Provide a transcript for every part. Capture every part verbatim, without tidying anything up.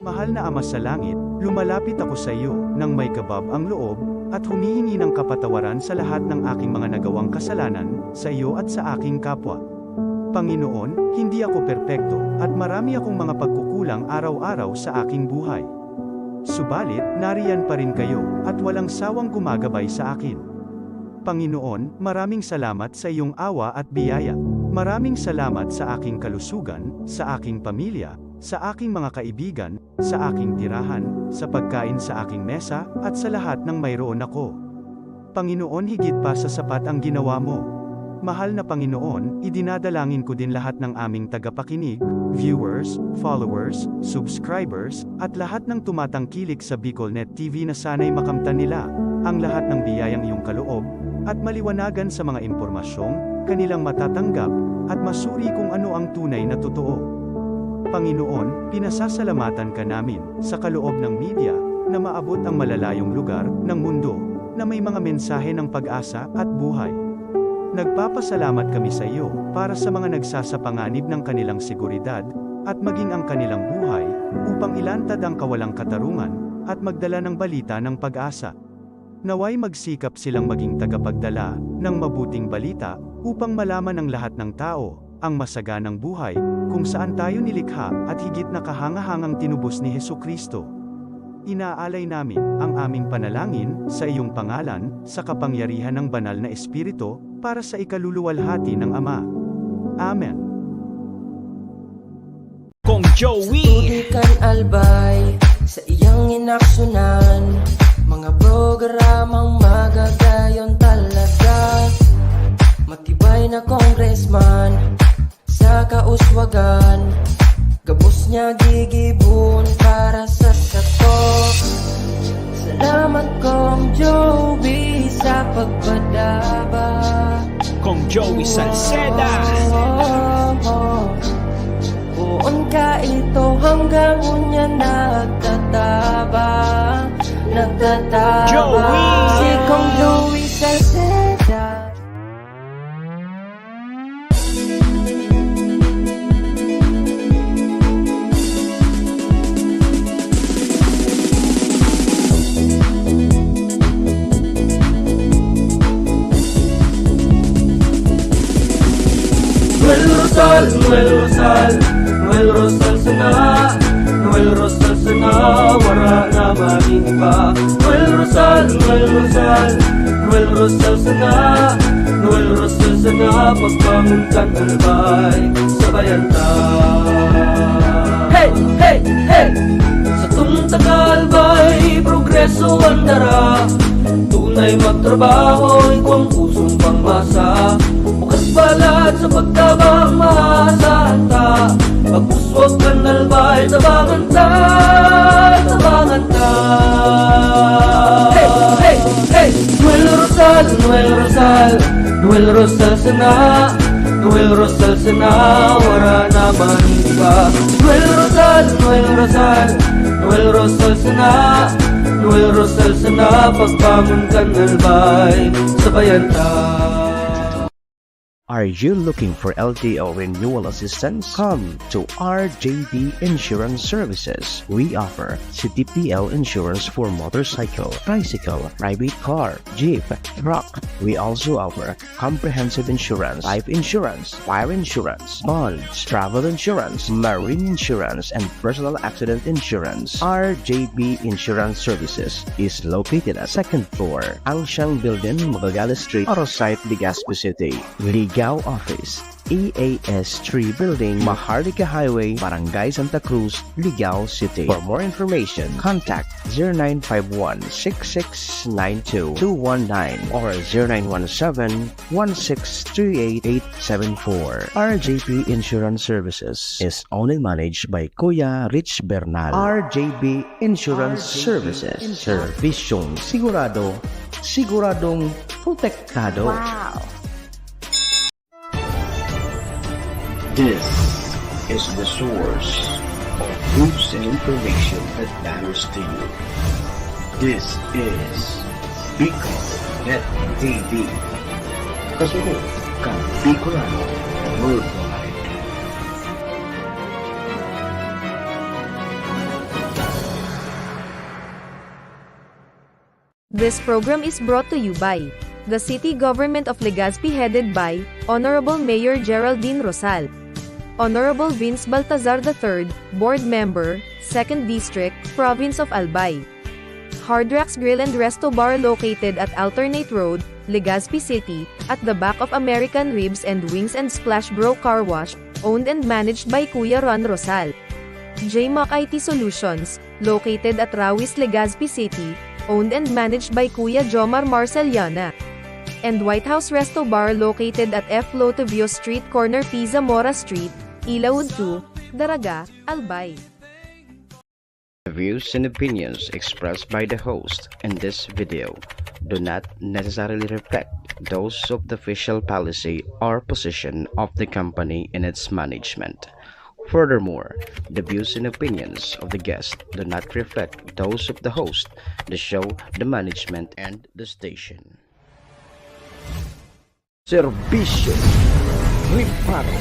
Mahal na Ama sa Langit, lumalapit ako sa iyo nang may kabab ang loob at humihingi ng kapatawaran sa lahat ng aking mga nagawang kasalanan sa iyo at sa aking kapwa. Panginoon, hindi ako perpekto at marami akong mga pagkukulang araw-araw sa aking buhay. Subalit, nariyan pa rin kayo at walang sawang gumagabay sa akin. Panginoon, maraming salamat sa iyong awa at biyaya. Maraming salamat sa aking kalusugan, sa aking pamilya, sa aking mga kaibigan, sa aking tirahan, sa pagkain sa aking mesa, at sa lahat ng mayroon ako. Panginoon, higit pa sa sapat ang ginawa mo. Mahal na Panginoon, idinadalangin ko din lahat ng aming tagapakinig, viewers, followers, subscribers, at lahat ng tumatangkilik sa BicolNet T V na sana'y makamtan nila ang lahat ng biyayang iyong kaloob at maliwanagan sa mga impormasyong kanilang matatanggap at masuri kung ano ang tunay na totoo. Panginoon, pinasasalamatan ka namin sa kaloob ng media na maabot ang malalayong lugar ng mundo na may mga mensahe ng pag-asa at buhay. Nagpapasalamat kami sa iyo para sa mga nagsasapanganib ng kanilang seguridad at maging ang kanilang buhay upang ilantad ang kawalang katarungan at magdala ng balita ng pag-asa. Naway magsikap silang maging tagapagdala ng mabuting balita upang malaman ng lahat ng tao ang masaganang buhay kung saan tayo nilikha at higit na kahangahangang tinubos ni Jesu-Cristo. Inaalay namin ang aming panalangin sa iyong pangalan, sa kapangyarihan ng Banal na Espiritu, para sa ikaluluwalhati ng Ama. Amen. Kong Joey. Tutukan albay sa iyang inaksunan, mga programang magagayon talaga. Matibay na congressman sa kauswagan, gabos niya gigibon para sa sato. Salamat, Kong Joey, sa pagpadaba. Kong Joey Salceda. Poon ka ito hanggang unya nagtatabang, nagtatabang. Joey! Si Kong Joey Salceda. Noel Rosal, Noel Rosal, Noel Rosal sana, Noel Rosal sana, wara na man iba. Noel Rosal, Noel Rosal, Noel Rosal sana, Noel Rosal sana, pagbangon kan albay, sabayan ta. Hey! Hey! Hey! Satong taga-albay, progreso an dara. Tunay magtrabaho, igwang pusong pangmasa. Bukas balat sa pagtabang, maasahan ta. Pag-uswag kan albay, tabangan ta, tabangan ta. Hey! Hey! Hey! Noel Rosal, Noel Rosal, Noel Rosal sana, Noel Rosal sana, wara na man iba. Noel Rosal, Noel Rosal, Noel Rosal sana, Noel Rosal sana, pagbangon kan albay, sabayan ta. Are you looking for L T O renewal assistance? Come to R J B Insurance Services. We offer C D P L insurance for motorcycle, tricycle, private car, jeep, truck. We also offer comprehensive insurance, life insurance, fire insurance, bonds, travel insurance, marine insurance, and personal accident insurance. R J B Insurance Services is located at second floor, Angshang Building, Magallanes Street, Oro Site, Legazpi City. Ligao Office, E A S three Building, Maharlika Highway, Barangay Santa Cruz, Ligao City. For more information, contact zero nine five one six six nine two two one nine or zero nine one seven one six three eight eight seven four. R J P Insurance Services is owned and managed by Kuya Rich Bernal. R J B Insurance Services. Servisyong sigurado, siguradong protektado. Wow! This is the source of news and information that matters to you. This is Bicol Net T V. Kasunod kan Bicolano Worldwide. This program is brought to you by the City Government of Legazpi, headed by Honorable Mayor Geraldine Rosal, Honorable Vince Baltazar the third, Board Member, Second District, Province of Albay. Hard Rocks Grill and Resto Bar, located at Alternate Road, Legazpi City, at the back of American Ribs and Wings and Splash Bro Car Wash, owned and managed by Kuya Ron Rosal. J Mac I T Solutions, located at Rawis, Legazpi City, owned and managed by Kuya Jomar Marceliana. And White House Resto Bar, located at F Lotovio Street, corner P Zamora Street, Ilaud two, Daraga, Albay. The views and opinions expressed by the host in this video do not necessarily reflect those of the official policy or position of the company and its management. Furthermore, the views and opinions of the guest do not reflect those of the host, the show, the management, and the station. Serbisyo Reparo.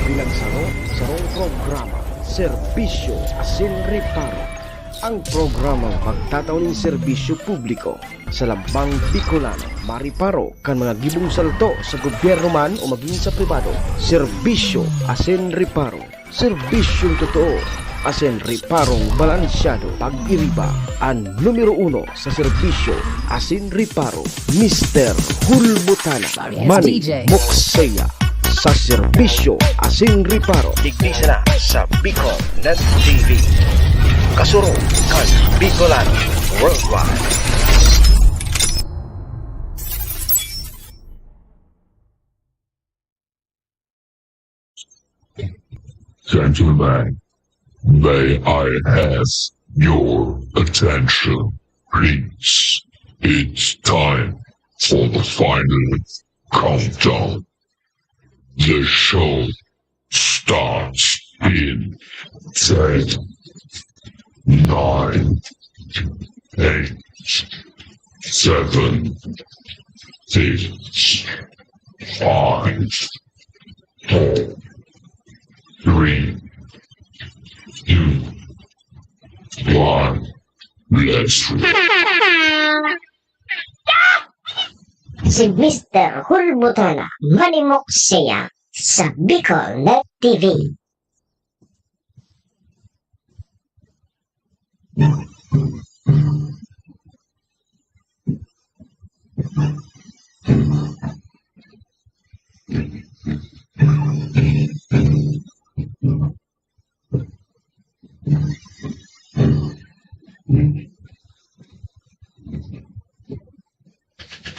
Bilang saro, sarong programa, Serbisyo asin Reparo. Ang programang magtatao nin serbisyo publiko sa lambang Bicolano, mareparo kan mga gibong salto sa gobyerno man o magin sa pribado. Serbisyo asin Reparo. Serbisyong totoo asin reparong balansyado. Pag-iriba, an numero uno sa serbisyo asin reparo, Mister Hulbutana, Manny Mokseya, sa serbisyo asin reparo. Digdi sana sa Bicol Net T V. Kasurog kan Bicolano Worldwide. Gentlemen, may I have your attention, please? It's time for the final countdown. The show starts in ten, nine, eight, seven, six, five, four, three, two, one. Let's roll. Si Mister Hulbutana, Manny Mokseya, sa Bicol Net T V.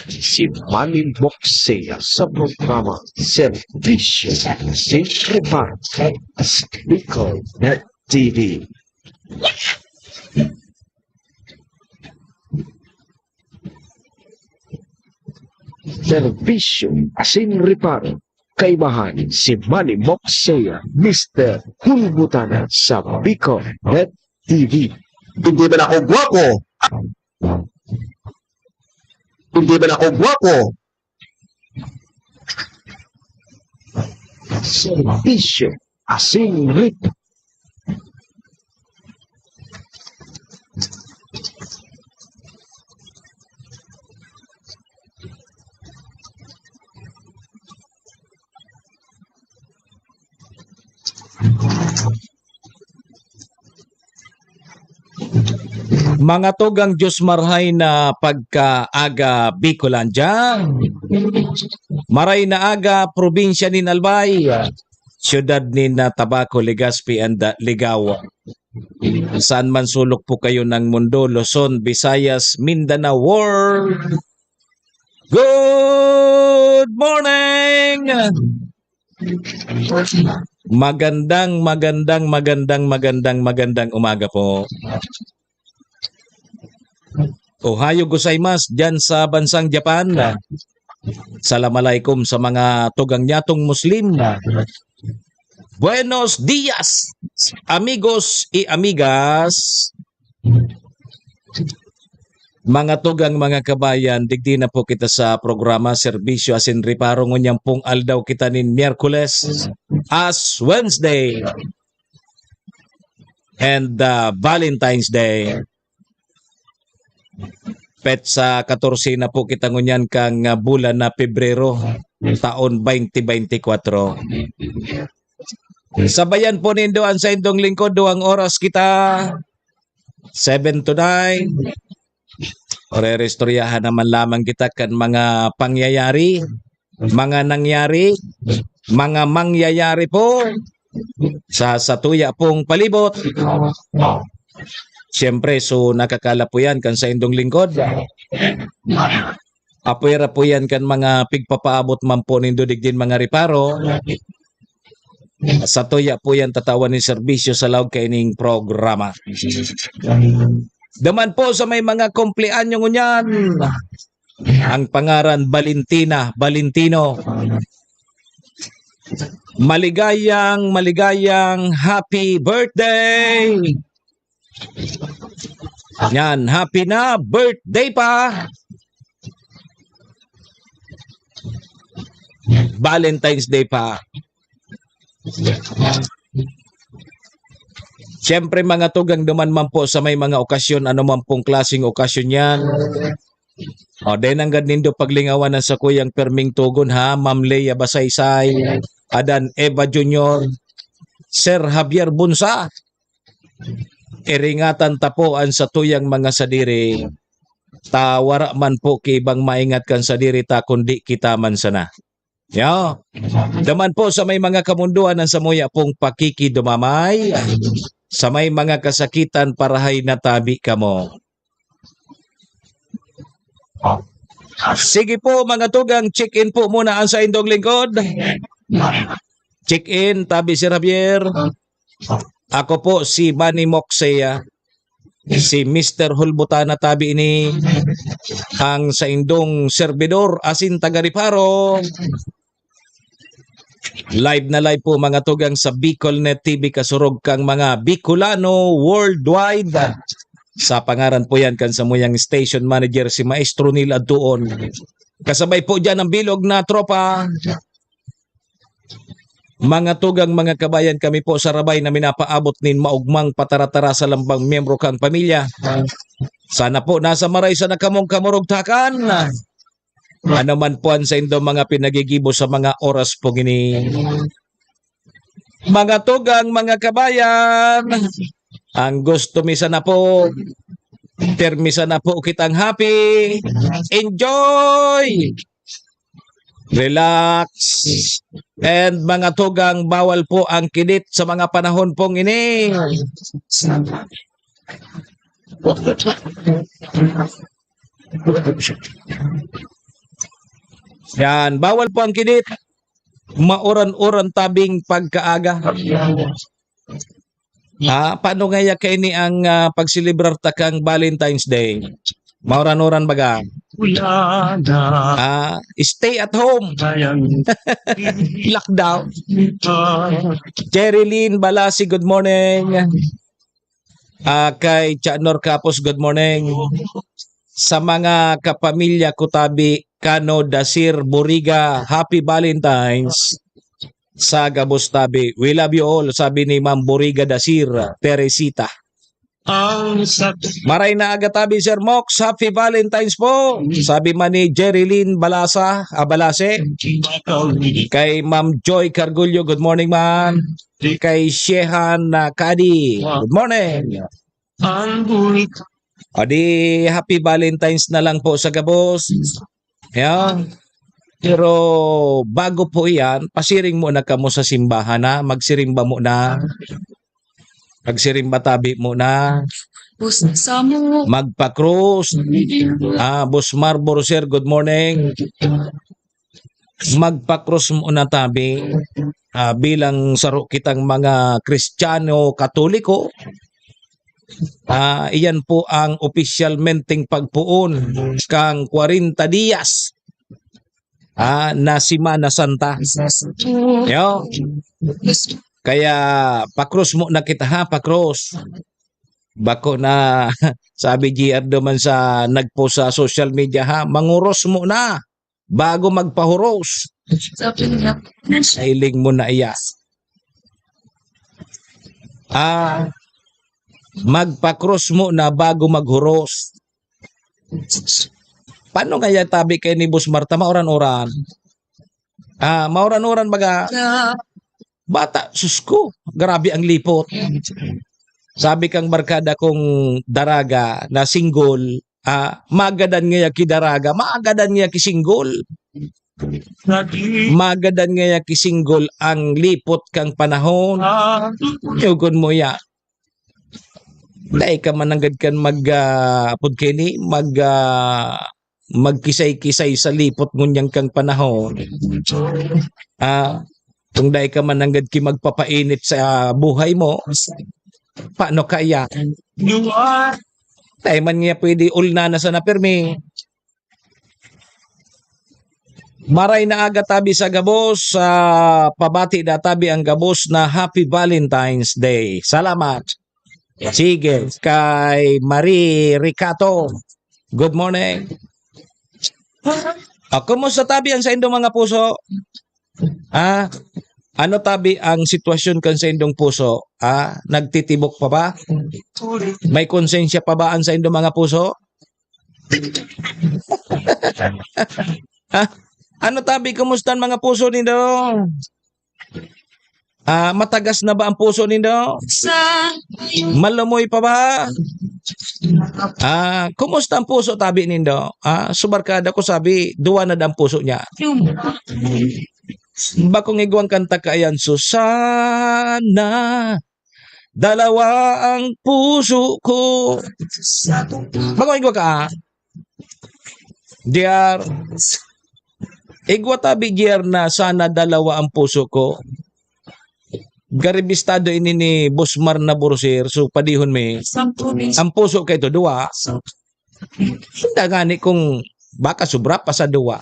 Si Manny Mokseya sa programa Serbisyo sin Reparo sa Bicol Net T V. Serbisyo asin reparo, kaibahan si Manny Mokseya, Mister Hulbutana sa Bicol Net T V. Hindi man ako gwapo. Hindi man ako gwapo. Serbisyo asin reparo. Mga tugang, Diyos marhay na pagkaaga, Bicolandia. Maray na aga, probinsya nin Albay, syudad nin, ah, Tabaco, Legazpi, and, ah, Ligao. Saan man sulok po kayo ng mundo, Luzon, Visayas, Mindanao, world. Good morning! Magandang, magandang, magandang, magandang, magandang umaga po. Ohayo gozaimasu diyan sa bansang Japan. Salam alaikum sa mga tugang nyatong Muslim. Buenos dias, amigos y amigas. Mga tugang, mga kabayan, digdi na po kita sa programa Serbisyo asin Reparo ngunyan pong aldaw kita nin Miyerkules as Wednesday and, ah, Valentine's Day. Petsa katorse na po kita ngunyan kang, ah, bulan na Pebrero, taon twenty twenty-four. Sabayan po nindo ang saindong lingkod, duwang oras kita, seven to nine. Orerestoryahan naman lamang kita kan mga pangyayari, mga nangyari, mga mangyayari po sa satuya pong palibot. Siyempre, so nakakala po yan kan saindong lingkod. Apwera po yan kan mga pigpapaabot man po nindo digdin mga reparo. Satuya po yan tatawan nin serbisyo sa laog kaining programa. Duman po sa may mga kumpleanyo ngunyan, ang pangaran Valentina, Valentino. Maligayang, maligayang happy birthday! Yan, happy na birthday pa! Valentine's Day pa. Siyempre, mga tugang, duman man po sa may mga okasyon, ano man pong klaseng okasyon yan. O, dai nanggad nindo paglingawan ang sakuyang perming tugon, ha, Ma'am Lea Basaysay, Adan Eva Junior, Sir Javier Bunsa. Iringatan ta po ang satuyang mga sadiri, ta wara man po ki ibang maingat kan sadiri ta, kundi kita man sana. Ya. Duman po sa may mga kamundoan ang samuya pong pakikidumamay, sa may mga kasakitan, parahay na tabi kamo. Sige po, mga tugang, check-in po muna ang saindong lingkod. Check-in, tabi Sir Javier. Ako po si Manny Moxea, si Mister Hulbutana tabi ini, ang saindong servidor asin taga-reparo. Live na live po, mga tugang, sa Bicol Net T V, kasurog kang mga Bicolano worldwide. Sa pangaran po yan kan samuyang station manager, si Maestro Neil Adtuon. Kasabay po dyan ang bilog na tropa. Mga tugang, mga kabayan, kami po sa Rabay na minapaabot nin maugmang pataratara sa lambang miyembro kang pamilya. Sana po nasa maray sana kamong kamurugtakan. Ano man po ang saindo mga pinagigibo sa mga oras pong ini. Mga tugang, mga kabayan, ang gusto mi sana po, pirmi sana po kitang happy, enjoy, relax, and mga tugang, bawal po ang kidit sa mga panahon pong ini. Yan, bawal po ang kidit. Mauran-uran tabing pagkaaga. Ah, paano ngaya kaini ang, ah, pagselebrar ta kang Valentine's Day? Mauran-uran baga? Wala na. Ah, stay at home. Kayang lockdown. Jerilyn Balasi, good morning. Ah, kay Chanor Capos, good morning. Sa mga kapamilya ko tabi, Cano Dasir Buriga, Happy Valentine's. Sa gabos tabi, we love you all, sabi ni Ma'am Buriga Dasir, Teresita. Ang sa Maray na aga tabi, Sir Mox, Happy Valentine's po. Sabi man ni Jerilyn Balasa, ah, Balase. Kay Ma'am Joy Cargullo, good morning, ma'am. Kay Shehan, ah, Kadi, good morning. Ang buhay. O di, Happy Valentine's na lang po sa gabos. Yan. Pero bago po yan, pasiring muna kamo sa simbahan, ha? Magsirimba muna. Magsirimba tabi muna. Bus, sa mo. Magpa-cross. Ah, Boss Marbor, sir, good morning. Magpa-cross muna tabi. Ah, bilang saro kitang mga Kristiyano Katoliko, ah, iyan po ang opisyalmenteng pagpoon kang kwarenta diyas, ah, na Semana Santa. Yo. Kaya pakros mo na kita, ha, pakros. Bako na sabi G R duman sa nagpost sa social media, ha, manguros mo na bago magpahuros. Sabi niya, Sailing mo na iya. Ah, magpakros mo na bago maghuros. Paano kaya tabi kay ni Boss Marta? Mauran-uran. Ah, mauran-uran baga. Bata, sus ko, grabe ang lipot. Sabi kang barkada kong daraga na single, ah, magadan ngaya ki daraga, magadan ngaya ki single. Magadan ngaya ki single ang lipot kang panahon. Yugon mo ya. Dai ka man nanggad kan mag, ah, apod kini, mag, ah, magkisay-kisay sa lipot ngunyan kang panahon. Ah, kung dai ka man nanggad ki magpapainit sa buhay mo, paano kaya? Dai man niya pwede ulna na sana pirmi. Maray na aga tabi sa gabos, ah, pabati da tabi ang gabos na Happy Valentine's Day. Salamat. Sige, kay Marie Ricato. Good morning. Ah, kumusta tabi ang saindong mga puso? Ah, ano tabi ang sitwasyon kan saindong puso? Ah, nagtitibok pa ba? May konsensya pa ba ang saindong mga puso? Ah, ano tabi, kumusta ang mga puso nindo? Ah, matagas na ba ang puso nindo? Malumoy pa ba? Ah, kumusta ang puso tabi nindo? Ah, subarkada ko sabi, duwa na ang puso niya. Bakong igwang kanta kaiyan, Susana, dalawa ang puso ko. Bakong igwa ka, ah? Diar. Igwa tabi, Diar, na sana dalawa ang puso ko. Garibistado ini ni Boss Mar na Bursir, so padihon mi. Ang puso kay to, duwa. Hindi nga ni kung baka sobra pa sa duwa.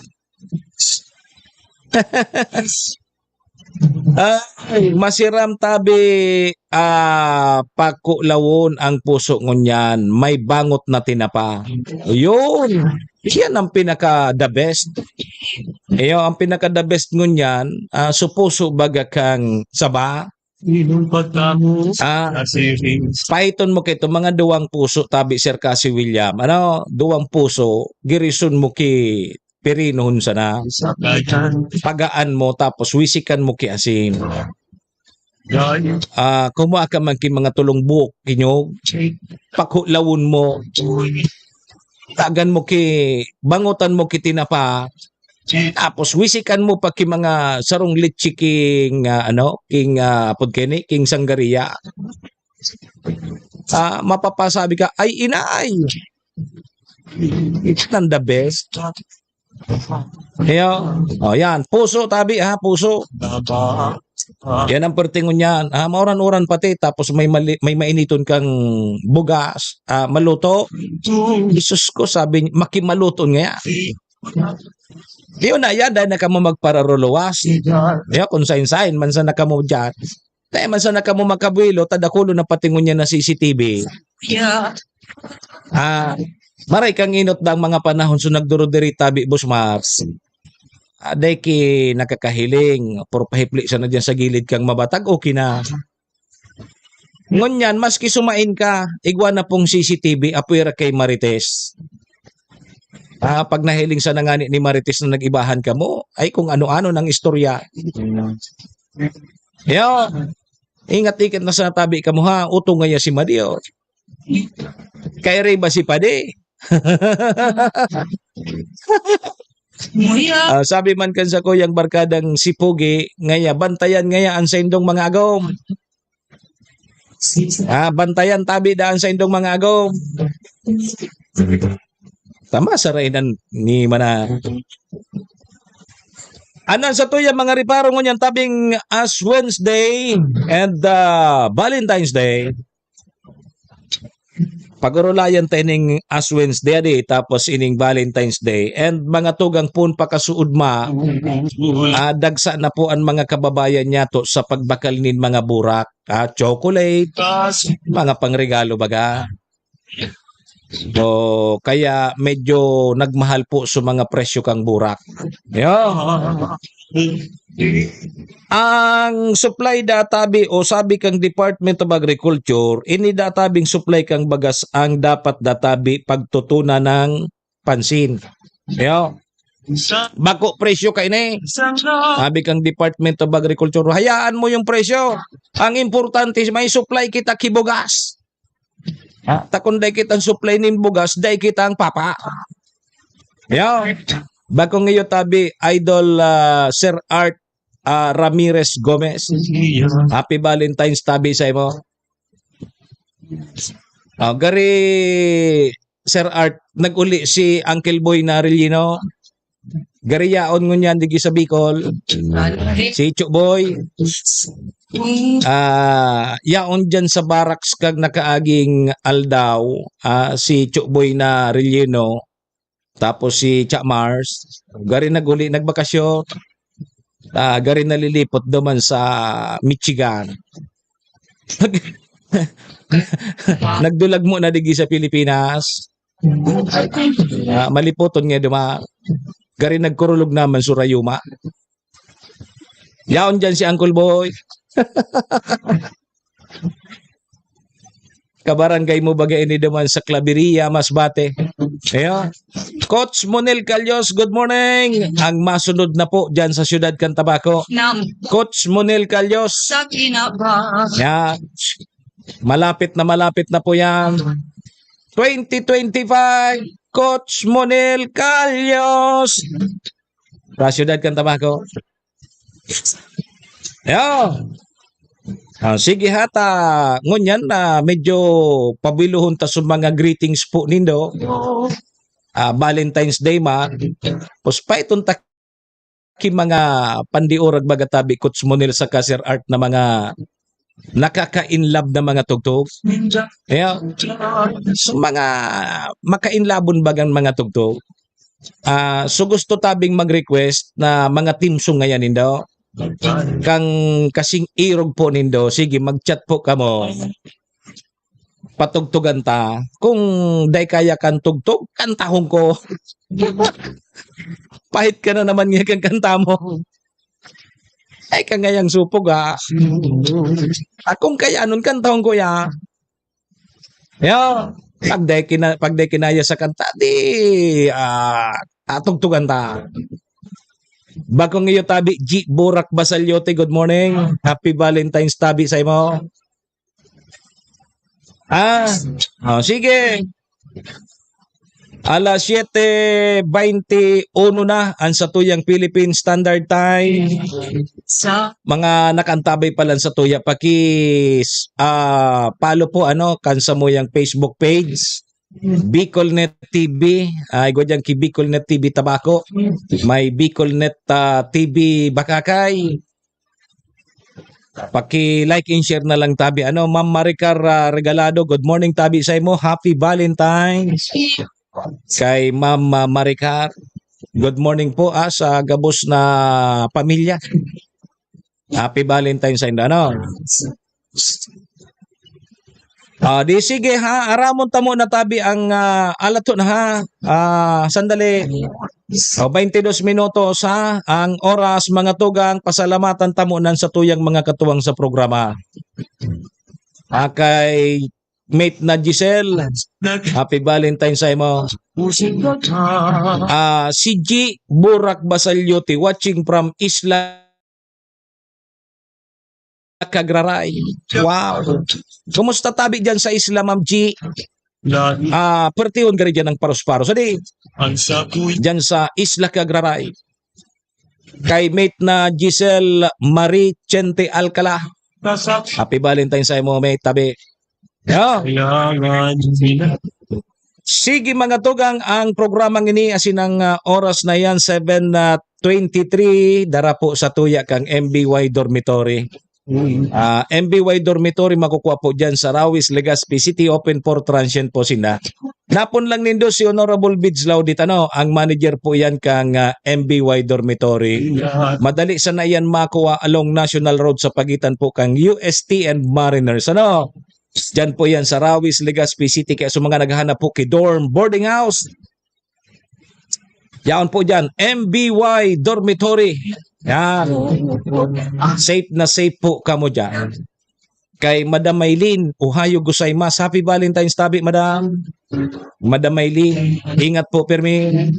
Ay, masiram tabi, ah, pakulawon ang puso ngunyan, may bangot na tinapa. Yun, yan ang pinaka the best. Iyo, ang pinaka the best ngunyan, ah, so puso baga kang saba. Ah, paiton mo kay to, mga duwang puso tabi, Sir Cassie William. Ano, duwang puso, girison mo ki pirinohon sana. Pagaan mo, tapos wisikan mo ki asin. Ah, kumuha ka man ki mga tulong buok, inyog. Pakulawon mo. Tagan mo ki, bangotan mo ki tinapa. Tapos wisikan mo pa ki mga sarong litsi king, ah, ano, king, ah, apod kini, king sanggaria. Ah, mapapasabi ka, "Ay, inay!" It's not the best. Iyo. O, yan. Puso, tabi, ha? Puso. Yan ang pertingon niyan. Ah, mauran-uran pati. Tapos may mali-, may mainiton kang bugas, ah, maluto. Jesus ko, sabi niya, makimaluton ngaya. Iyo na, yan. Dahil na kamo magpararuluwas. Iyo, kung sain-sain man sana kamo dyan. Dahil man sana kamo magkabuelo, ta dakolo na pati ngunyan na C C T V. Yeah. Ah, maray kang inot dang mga panahon, so nagduro diri tabi, Boss Mars. Ah, dai ki nakakahiling, puro pahipli sana diyan sa gilid kang mabatag, okay na. Ngunyan, maski sumain ka, igwa na pong C C T V, apwera kay Marites. Ah, pag nahiling sana ngani ni Marites na nag-ibahan kamo, ay kung ano-ano nang istorya. Yo, ingat-ingat na sa tabi kamo ha, utong ngaya si Madio. Kay Rey ba si Padi? Ah, sabi man kan sa kuyang barkadang si Pugi, ngaya, bantayan ngaya ang saindong mga agom. Ah, bantayan tabi daan saindong mga agom. Tama sa rainan ni mana. Anan sa tuya mga reparo ngunyan tabing Ash Wednesday and, ah, Valentine's Day. Pagurulayan ta ining Ash Wednesday, adi, tapos ining Valentine's Day. And mga tugang pun pakasuod ma, ah, dagsa na po ang mga kababayan niyato sa pagbakal nin mga burak, ah, chocolate, mga pangregalo baga. So, kaya medyo nagmahal po sa mga presyo kang burak. Yo. Ang supply databi o sabi kang Department of Agriculture, ini databing supply kang bagas ang dapat databi pagtutunan ng pansin. Yo. Bako presyo kaini. Sabi kang Department of Agriculture, hayaan mo yung presyo. Ang importante, may supply kita ki bugas. Ha? Ta kun dai kitang supply nin bugas, dai kitang papa. Yo. Bako ngayon tabi, Idol, ah, Sir Art, ah, Ramirez Gomez. Happy Valentine's tabi sa imo. Ah, gari, Sir Art, nag-uli si Uncle Boy na Rellino. Gari yaon ngunyan digi sa Bicol. Si Chuboy. Ah, yaon dyan sa barracks kag nakaaging aldaw, ah, si Chuboy na Rellino. Tapos si Cha Mars, gari nag-uli, nagbakasyon. Ah, gari nalilipot duman sa Michigan. Nagdulag mo na digi sa Pilipinas. Ah, malipoton nga duma. Gari nagkurulog naman surayuma. Yaon dyan si Uncle Boy. Kabarangay mo baga ini duman sa Claveria, Masbate. Ayan. Coach Monel Calyos, good morning. Ang masunod na po dyan sa siyudad kan Tabaco. Nam. Coach Monel Calyos. Sa kinaba. Yan. Malapit na malapit na po yan. Twenty twenty-five, Coach Monel Calyos. Sa siyudad kan Tabaco. Yo. Ah, sige ha, ta ngunyan na medyo pabiluhon ta sa mga greetings po nindo. Ah, Valentine's Day man. Puspaiton ta ki mga pandiurag baga tabi, Coach Monel saka Sir Art, na mga nakaka-in love na mga tugtog. Ayan. So, mga maka-in love-on bagang mga tugtog. Ah, so gusto tabing mag-request na mga theme song ngayan nindo. Kang kasing irog po nindo, sige, mag-chat po kamo. Patugtugan ta. Kung dai kaya kan tugtog, kantahon ko. Pahit ka na naman nga kan kanta mo. Ay, ka ngayang supog, ha? Akong kaya nun, kantahon ko, ya. Yo, pag dai kina-, pag dai kinaya sa kanta, di, ah, atugtugan ta. Bakong iyo tabi, G Burak Basalyote, good morning. Happy Valentine's tabi sa imo. Ah, oh, sige. Alas siyete baynte uno na ang satuyang Philippine Standard Time. Sa mga nakantabay pa lang satuya, paki, ah, follow po, ano, kan samuyang Facebook page, Bicolnet T V. Ay, gwa diyan ki Bicolnet T V Tabaco. May Bicolnet, ah, T V Bakakay. Paki-like and share na lang tabi. Ano, Ma'am Maricar, ah, Regalado, good morning tabi sa imo. Happy Valentine's. Kay Ma'am, ah, Maricar, good morning po, ah, sa gabos na pamilya. Happy Valentine's sa inyo, ano? Ah, di sige ha, aramon ta muna tabi ang, ah, alaton ha. Ah, sandali. O, baynte dos minutos ha, ang oras, mga tugang, pasalamatan ta muna sa tuyang mga katuwang sa programa. Ah, kay mate na Giselle, happy Valentine sa imo. Ah, si G Burak Basalyote, watching from Isla Cagraray. Wow. Kumusta tabi diyan sa isla, Ma'am G? Ah, pertihon gari diyan ang paros-paros. Adi, diyan sa Isla Cagraray. Kay mate na Giselle Marie Chente Alcala. Happy Valentine sa imo, mate, tabi. Yeah. Sige, mga tugang, ang programang ini asin ang, ah, oras na yan, seven, ah, twenty-three, dara po sa tuya kang M B Y Dormitory. Ah, M B Y Dormitory, makukuha po dyan sa Rawis, Legazpi City, open for transient po sila. Napon lang nindo si Honorable Bids Laudit, ano, ang manager po yan kang, ah, M B Y Dormitory. Madali sana yan makuha along National Road sa pagitan po kang U S T and Mariners, ano? Diyan po yan sa Rawis, Legazpi City. Kaya sa mga naghahanap po ki dorm, boarding house, yaon po dyan, M B Y Dormitory. Yan. Safe na safe po kamo dyan. kay Madam Maylin, Ohayo gozaimasu. Happy Valentine's tabi, Madam. Madam Maylin, ingat po, pirmi.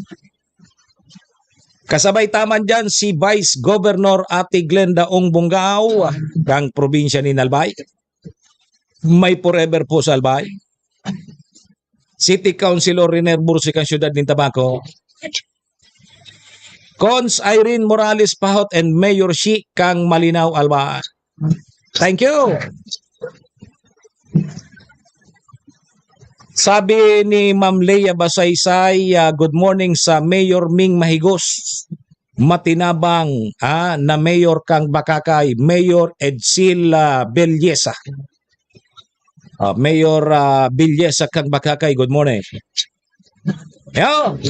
Kasabay taman dyan, si Vice Governor Ate Glenda Ong Bongao, kang probinsya ni Albay. May forever po sa Albay. City Councilor Riner Bursi kang siyudad nin Tabaco. Cons Irene Morales Pahot and Mayor Shi kang Malinao, Albay. Thank you. Sabi ni Ma'am Leia Basaysay, ah, "Good morning sa Mayor Ming Mahigos, matinabang, ah, na mayor kang Bakakay, Mayor Edsel, ah, Belleza." Ah, Mayor, ah, Belleza kang Bakakay, good morning. Yo!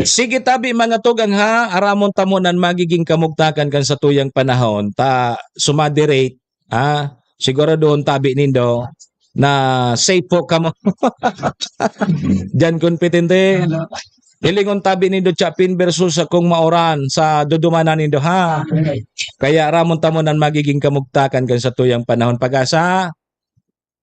Sige tabi, mga tugang, ha, aramon ta mo nan magiging kamugtakan kan satuyang panahon, ta sumaderate, ha, siguradohon tabi nindo na safe po kamo. Diyan kompetente. Hilingon tabi nindo Chapin versus sa kung maoran sa dudumanan nindo, ha. Kaya aramon ta mo nan magiging kamugtakan kan satuyang panahon. Pag-asa,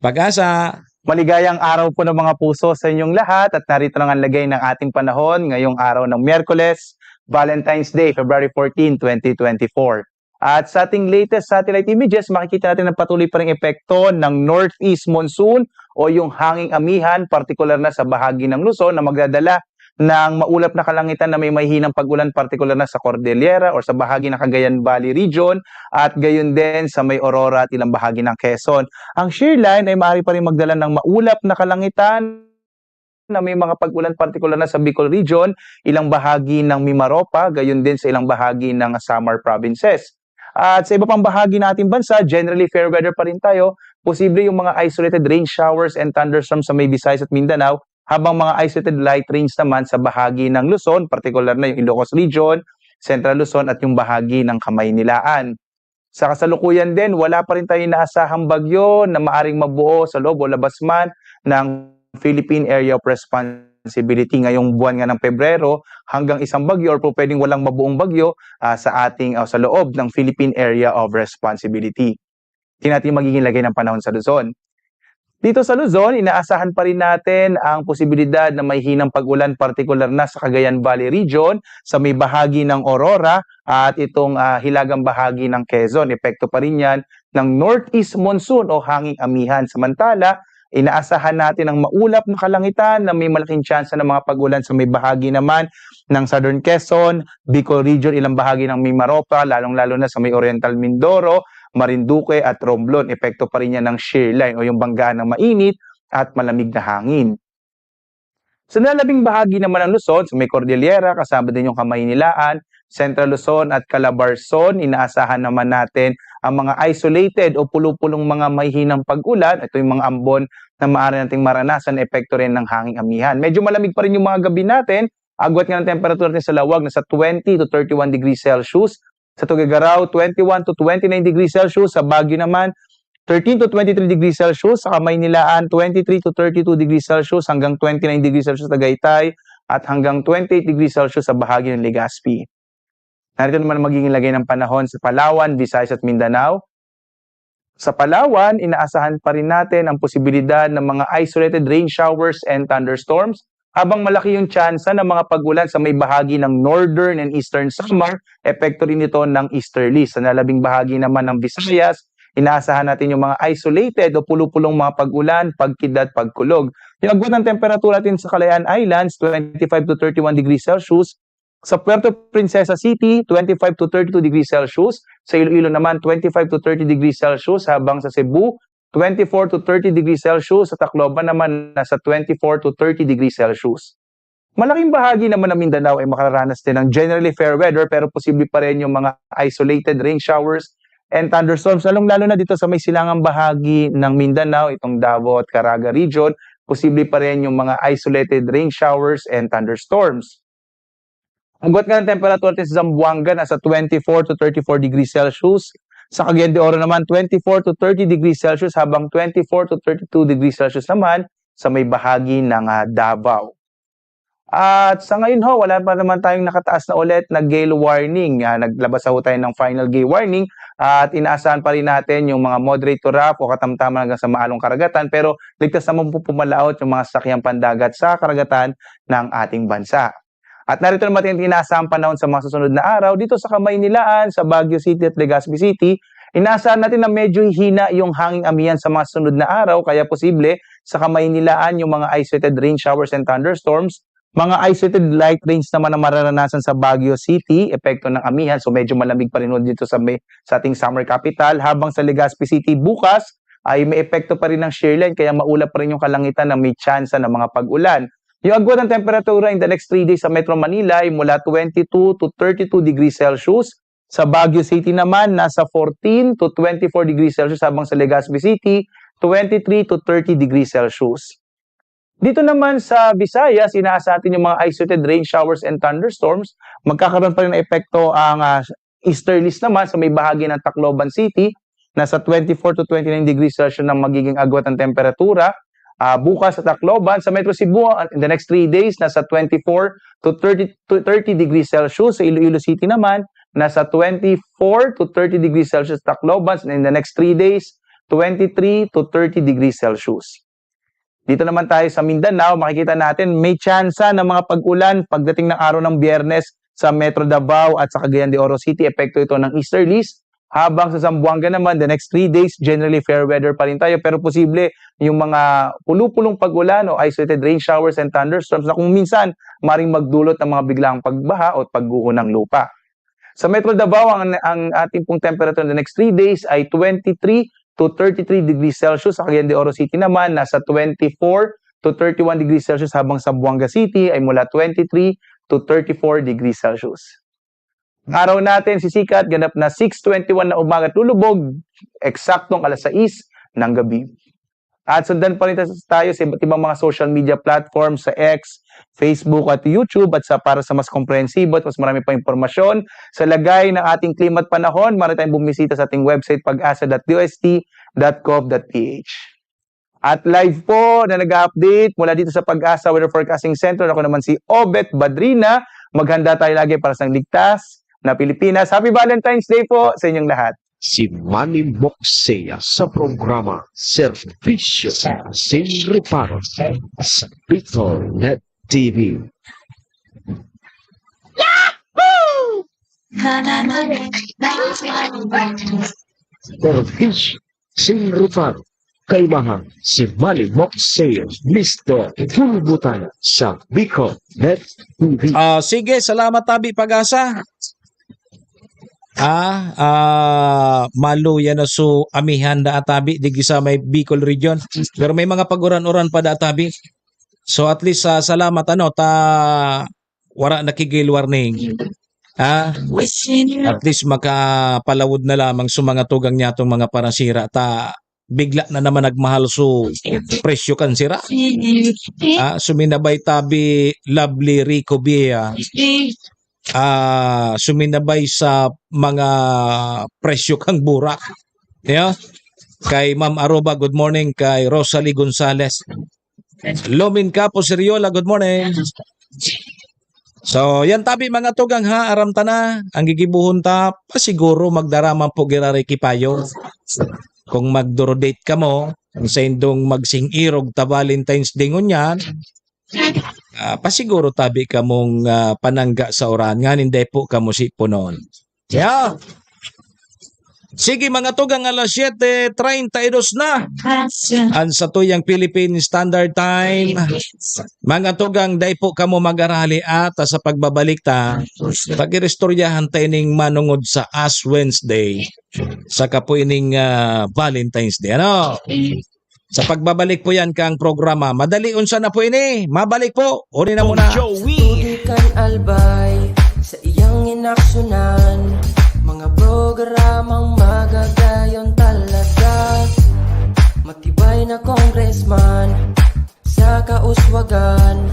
Pag-asa. Maligayang araw po ng mga puso sa inyong lahat at narito na nga ang lagay ng ating panahon ngayong araw ng Miyerkules, Valentine's Day, February fourteen, twenty twenty-four. At sa ating latest satellite images, makikita natin ang patuloy pa ring epekto ng northeast monsoon o yung hanging amihan, partikular na sa bahagi ng Luzon na magdadala ng maulap na kalangitan na may mahihinang pag-ulan, partikular na sa Cordillera or sa bahagi ng Cagayan Valley Region at gayon din sa may Aurora at ilang bahagi ng Quezon. Ang shear line ay maaari pa rin magdala ng maulap na kalangitan na may mga pag-ulan, partikular na sa Bicol Region, ilang bahagi ng Mimaropa, gayon din sa ilang bahagi ng Samar provinces. At sa iba pang bahagi ng ating bansa, generally fair weather pa rin tayo. Posible yung mga isolated rain showers and thunderstorms sa may Visayas at Mindanao, habang mga isolated light rains naman sa bahagi ng Luzon, partikular na yung Ilocos Region, Central Luzon at yung bahagi ng Kamaynilaan. Sa kasalukuyan din, wala pa rin tayo inaasahang bagyo na maaring mabuo sa loob o labas man ng Philippine Area of Responsibility. Ngayong buwan nga ng Pebrero, hanggang isang bagyo or po pwedeng walang mabuong bagyo, ah, sa ating, ah, sa loob ng Philippine Area of Responsibility. Tingnan natin yung magiging lagay ng panahon sa Luzon. Dito sa Luzon, inaasahan pa rin natin ang posibilidad na may hinang pag-ulan, partikular na sa Cagayan Valley Region, sa may bahagi ng Aurora at itong, ah, hilagang bahagi ng Quezon. Epekto pa rin yan ng northeast monsoon o hanging amihan. Samantala, inaasahan natin ang maulap na kalangitan na may malaking tsansa ng mga pag-ulan sa may bahagi naman ng Southern Quezon, Bicol Region, ilang bahagi ng Mimaropa, lalong-lalo na sa may Oriental Mindoro, Marinduque at Romblon. Epekto pa rin yan ng shear line o yung banggaan ng mainit at malamig na hangin. Sa nalabing bahagi naman ng Luzon, sa may Cordillera, kasama din yung Kamaynilaan, Central Luzon at Calabarzon, inaasahan naman natin ang mga isolated o pulo-pulong mga mahihinang pag-ulan. Ito yung mga ambon na maaari nating maranasan, epekto rin ng hanging amihan. Medyo malamig pa rin yung mga gabi natin, agwat nga ng temperatura natin sa Laoag, nasa twenty to thirty-one degrees Celsius. Sa Tuguegarao, twenty-one to twenty-nine degrees Celsius. Sa Baguio naman, thirteen to twenty-three degrees Celsius. Sa Kamaynilaan, twenty-three to thirty-two degrees Celsius hanggang twenty-nine degrees Celsius sa Tagaytay at hanggang twenty-eight degrees Celsius sa bahagi ng Legazpi. Narito naman ang magiging lagay ng panahon sa Palawan, Visayas at Mindanao. Sa Palawan, inaasahan pa rin natin ang posibilidad ng mga isolated rain showers and thunderstorms, habang malaki yung tsansa ng mga pag-ulan sa may bahagi ng northern and eastern Samar, epekto rin ito ng easterlies. Sa nalabing bahagi naman ng Visayas, inaasahan natin yung mga isolated o pulo-pulong mga pag-ulan, pagkidlat, pagkulog. Yung agwat ng temperatura natin sa Kalayaan Islands, twenty-five to thirty-one degrees Celsius. Sa Puerto Princesa City, twenty-five to thirty-two degrees Celsius. Sa Iloilo naman, twenty-five to thirty degrees Celsius. Habang sa Cebu, twenty-four to thirty degrees Celsius. Sa Tacloban naman, nasa twenty-four to thirty degrees Celsius. Malaking bahagi naman ng Mindanao ay makararanas din ng generally fair weather, pero posible pa rin yung mga isolated rain showers and thunderstorms, lalong-lalo na dito sa may silangang bahagi ng Mindanao, itong Davao at Caraga region, posible pa rin yung mga isolated rain showers and thunderstorms. Agwat nga ng temperatura natin sa Zamboanga, nasa twenty-four to thirty-four degrees Celsius. Sa Cagayan de Oro naman, twenty-four to thirty degrees Celsius, habang twenty-four to thirty-two degrees Celsius naman sa may bahagi ng, ah, Davao. At sa ngayon ho, wala pa naman tayong nakataas na ulit na gale warning. Ah, naglabas na ho tayo ng final gale warning at inaasahan pa rin natin yung mga moderate to rough o katamtaman hanggang sa maalong karagatan, pero ligtas naman po pumalaot yung mga sasakyang pandagat sa karagatan ng ating bansa. At narito naman ang inaasahang panahon sa mga susunod na araw dito sa Kamaynilaan, sa Baguio City at Legazpi City. Inaasahan natin na medyo hihina yung hanging amihan sa mga susunod na araw, kaya posible sa Kamaynilaan yung mga isolated rain showers and thunderstorms. Mga isolated light rains naman ang mararanasan sa Baguio City, epekto ng amihan. So medyo malamig pa rin ho dito sa, may, sa ating summer capital. Habang sa Legazpi City bukas ay may epekto pa rin ng shear line, kaya maulap pa rin yung kalangitan na may tsansa ng mga pag-ulan. Yung agwat ng temperatura in the next three days sa Metro Manila ay mula twenty-two to thirty-two degrees Celsius. Sa Baguio City naman, nasa fourteen to twenty-four degrees Celsius, habang sa Legazpi City, twenty-three to thirty degrees Celsius. Dito naman sa Visayas, inaasahan natin yung mga isolated rain showers and thunderstorms. Magkakaroon pa rin ng epekto ang, ah, easterlies naman sa may bahagi ng Tacloban City. Nasa twenty-four to twenty-nine degrees Celsius ang magiging agwat ng temperatura. Ah, bukas sa Tacloban, sa Metro Cebu, ah, in the next three days, nasa twenty-four to thirty, to thirty degrees Celsius. Sa Iloilo City naman, nasa twenty-four to thirty degrees Celsius Tacloban. In the next three days, twenty-three to thirty degrees Celsius. Dito naman tayo sa Mindanao, makikita natin may tsansa ng mga pag-ulan pagdating ng araw ng Biyernes sa Metro Davao at sa Cagayan de Oro City. Epekto ito ng easterlies. Habang sa Zamboanga naman, the next three days, generally fair weather pa rin tayo. Pero posible yung mga pulupulong pag-ulan o isolated rain showers and thunderstorms na kung minsan maring magdulot ng mga biglang pagbaha o pagguho ng lupa. Sa Metro Davao, ang, ang ating pong temperature in the next three days ay twenty-three to thirty-three degrees Celsius. Sa Cagayan de Oro City naman, nasa twenty-four to thirty-one degrees Celsius, habang sa Zamboanga City ay mula twenty-three to thirty-four degrees Celsius. Ang araw natin sisikat ganap na six twenty-one na umaga at lulubog, eksaktong alas sais ng gabi. At sundan pa rin tayo sa iba't ibang mga social media platforms, sa X, Facebook at YouTube. At sa, para sa mas komprehensibo at mas marami pang impormasyon sa lagay ng ating klima at panahon, maaari tayong bumisita sa ating website, pag-asa dot D O S T dot gov dot P H. At live po na nag-update mula dito sa Pag-asa Weather Forecasting Center, ako naman si Obet Badrina. Maghanda tayo lagi para sa ligtas na Pilipinas. Happy Valentine's Day po sa inyong lahat. Si Manny Moxea sa programa Serbisyo Sin Reparo sa Bicol Net T V. Serbisyo Sin Reparo. Kaimahan si Manny Moxea, listo, pulbo tayo sa Bicol Net T V. Ah, sige, salamat, Tabi Pag-asa. Ah, ah, maluya na so amihan da atabi digdi sa may Bicol region. Pero may mga paguran-uran pa da atabi. So at least, ah, salamat, ano, ta wara na ki gale warning. Ah, at least makapalawod na lamang sa mga tugang niya tong mga parasira ta bigla na naman nagmahal so presyo kan sira. Ah, suminabay tabi Lovely Rico Bia. Ah, suminabay sa mga presyo kang burak. Yeah? Kay Ma'am Aruba, good morning. Kay Rosalie Gonzalez. Lomin Capo Siriola, good morning. So, yan tabi mga tugang ha, aram ta na, ang gigibuhon ta, pasiguro magdara man po giraray ki payo. Kung magduro-date kamo, ang saindong magsing-irog ta Valentine's Day ngunyan, ah, pasiguro tabi kamong, ah, panangga sa uran, nganing dai po kamo siponon. Yeah. Sige, mga tugang, alas siyete treinta y dos na. Ang satuyang Philippine Standard Time. Mga tugang, dai po kamo mag-arali at sa pagbabalik ta, pag-iristoryahan ta ining manungod sa Ash Wednesday. Saka po ining, ah, Valentine's Day. Ano? Sa pagbabalik po yan kang programa. Madali, unsa na po ini? Mabalik po. Uni na muna. Joey. Tutukan Albay sa iyang inaksyonan. Mga programang magagayon talaga. Matibay na congressman sa kauswagan.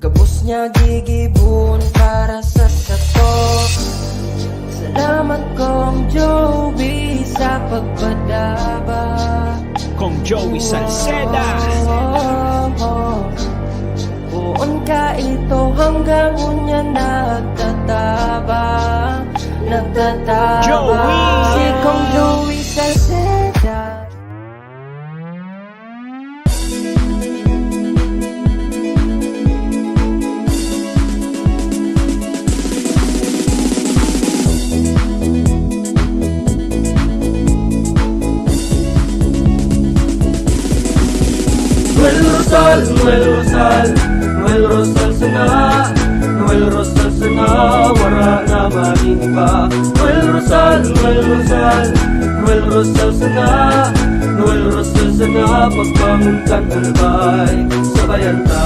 Gabos niya gigibon para sa sato. Salamat, Kong Joey, sa pagpadaba. Kong Joey Salceda. Oh, oh, oh. Poon ka ito. Hanggang ngunyan nagtatabang, nagtatabang. Joey! Si Kong Joey Salceda. Noel Rosal, Noel Rosal, Noel Rosal sana, Noel Rosal sana, wara na man iba. Noel Rosal, Noel Rosal, Noel Rosal sana, Noel Rosal sana, pagbangon kan Albay, sabayan ta.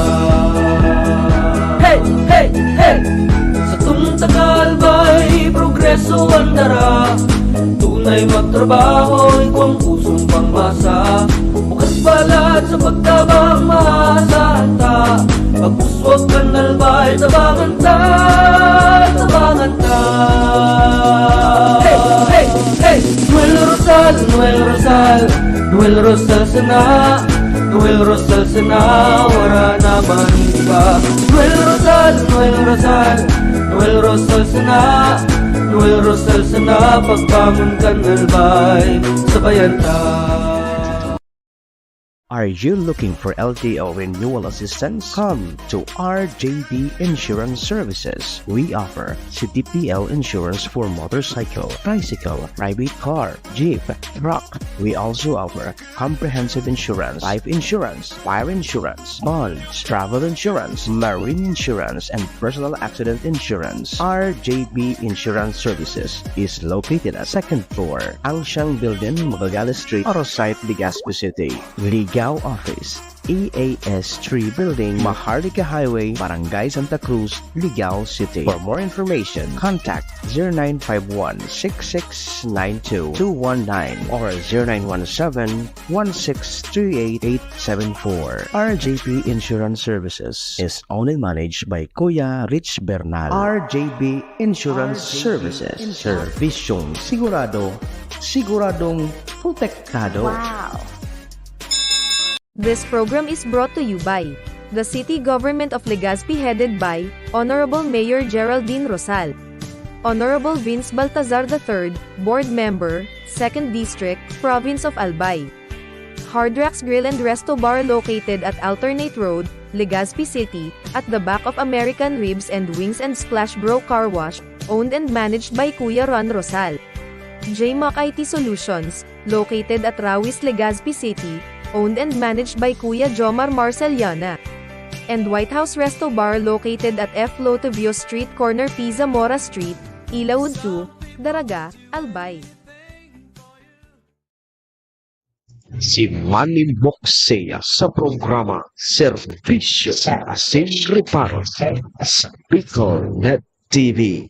Hey, hey, hey! Satong taga Albay, progreso an dara. Tunay magtrabaho, igwang pusong pangmasa. Bukas balat sa pagtabang, maasahan ta. Pagpuswag kan Albay, tabangan ta, tabangan ta. Hey, hey, hey! Noel Rosal, Noel Rosal, Noel Rosal sana, Noel Rosal sana, wara na man iba. Noel Rosal, Noel Rosal, Noel Rosal sana, Noel Rosal sana, pagbangon kan Albay, sabayan ta. Are you looking for L T O renewal assistance? Come to R J B Insurance Services. We offer C T P L insurance for motorcycle, tricycle, private car, jeep, truck. We also offer comprehensive insurance, life insurance, fire insurance, bonds, travel insurance, marine insurance, and personal accident insurance. R J B Insurance Services is located at second floor, Angshan Building, Magallanes Street, Arosite, Legazpi City. Ligao Office, E A S three Building, Maharlika Highway, Barangay Santa Cruz, Ligao City. For more information, contact zero nine five one, six six nine two, two one nine or zero nine one seven, one six three eight, eight seven four. R J P Insurance Services is owned and managed by Kuya Rich Bernal. R J B Insurance Services, serbisyong sigurado, siguradong protektado. Wow! This program is brought to you by the City Government of Legazpi, headed by Honorable Mayor Geraldine Rosal. Honorable Vince Baltazar the third, Board Member, Second District, Province of Albay. Hard Rocks Grill and Resto Bar, located at Alternate Road, Legazpi City, at the back of American Ribs and Wings and Splash Bro Car Wash, owned and managed by Kuya Ron Rosal. J Mac I T Solutions, located at Rawis, Legazpi City, owned and managed by Kuya Jomar Marceliana. And White House Resto Bar, located at F Lotovio Street, corner P Zamora Street, Ilaud two, Daraga, Albay. Si Manny Moxea sa programa Serbisyo Asin Reparo sa Bicol Net T V.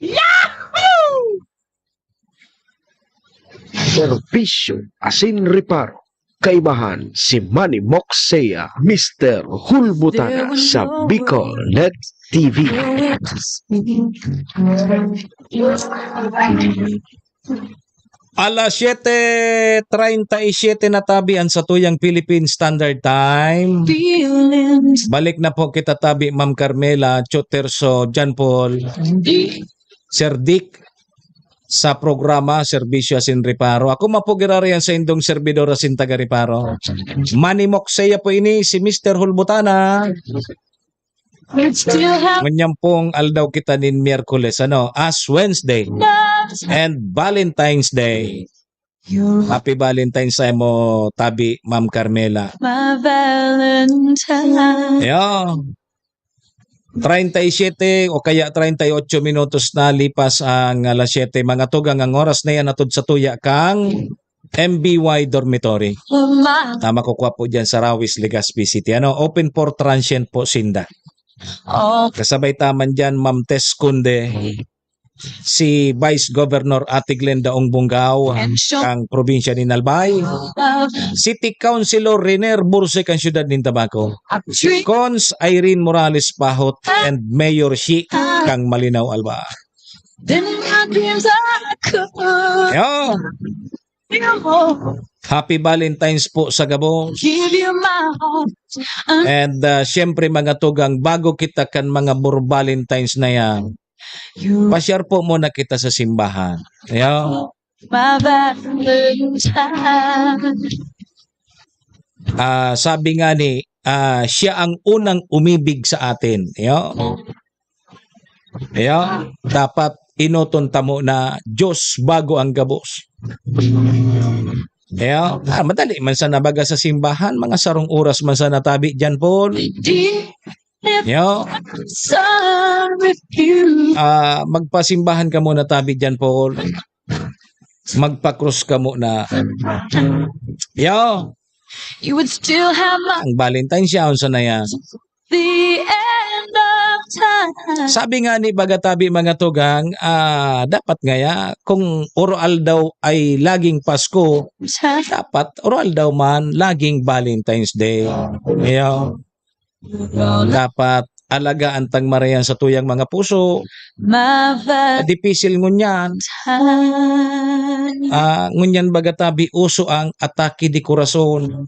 Yahoo! Serbisyo asin reparo. Kaibahan si Manny Moxea, Mister Hulbutana sa Bicol Net T V. Alas siyete treinta y siete na tabi an satuyang Philippine Standard Time. Balik na po kita tabi, Ma'am Carmela, Choterso, John Paul, Sir Dick, sa programa Serbisyo Asin Reparo. Ako man po giraray an saindong servidor asin taga-reparo. Manny Moxea po ini, si Mister Hulbutana. Ngunyan pong aldaw kita nin Miyerkules, ano, Ash Wednesday and Valentine's Day. Happy Valentine's sa imo, tabi, Ma'am Carmela. My Valentine. Yo. Treinta y siete o kaya treinta y ocho minutos na lipas ang alas siyete. Mga tugang, ang oras na yan atod sa tuya kang M B Y Dormitory. Tama ko, kwa po dyan sa Rawis, Legazpi City. Ano, open for transient po sinda. Oh. Kasabay ta man dyan, Ma'am Tess Conde, si Vice Governor Ate Glenda Ongbongao, kang probinsya nin Albay, City Councilor Riner Burse, kang siyudad nin Tabaco, Cons Irene Morales Pahot, and Mayor Shi, kang Malinao, Alba. Then my dreams are cool. Yo. Happy Valentine's po sa gabos. Give you my heart. And uh, syempre mga tugang, bago kita kan mga bur Valentine's na yan, You pasyar po muna kita sa simbahan. Yo. my Valentine. Ah, sabi nga ni, ah, siya ang unang umibig sa atin. Yo. Yo. Dapat enoton ta muna Diyos bago ang gabos. Yo. Ah, madali man sana baga sa simbahan, mga sarong oras man sana tabi diyan, Paul. Deep Yo. sun refuse. Ah, magpasimbahan ka muna tabi diyan, Paul. Magpakrus ka muna. Yo. You would still have my Ang Valentine's siya, unsa na yan? The end of time. Sabi nga ni baga tabi mga tugang, ah, dapat ngaya kung oro-aldaw ay laging Pasko, dapat oro-aldaw man laging Valentine's Day. Yo. Dapat alagaan tang marayan sa tuyang mga puso. My Valentine. Dipisil ngunyan. Ah, ngunyan baga tabi uso ang atake de corazon.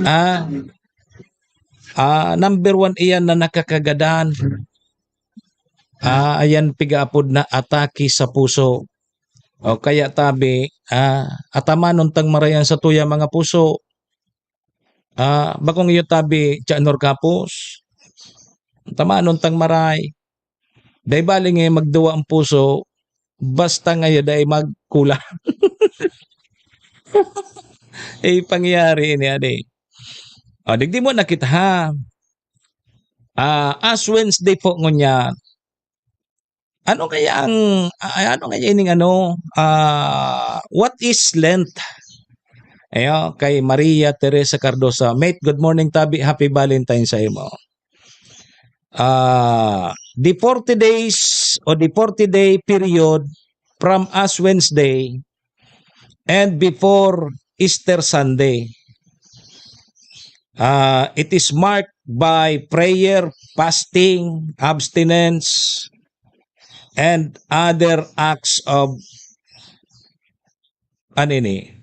Ah, ah, number one iyan na nakakagadan. Ah, ayan pigaapod na atake sa puso. O kaya tabi, ah, atamanon tang marayan sa tuya mga puso. Ah, bakong iyo tabi, Cha Nor Kapos. Atamanon tang maray. Dai bali nga magduwa ang puso, basta nga iyo dai magkulang. Eh, pangyayari ini, adi. O, digdi mo na kita, ha? Ah, Ash Wednesday po ngunyan. Ano kaya ang, ah, ano kaya ining ano, ah, what is Lent? Ayo, kay Maria Teresa Cardosa. Mate, good morning, tabi. Happy Valentine sa imo. Ah, the forty days o the forty day period from Ash Wednesday and before Easter Sunday. Ah, it is marked by prayer, fasting, abstinence, and other acts of, ano ini?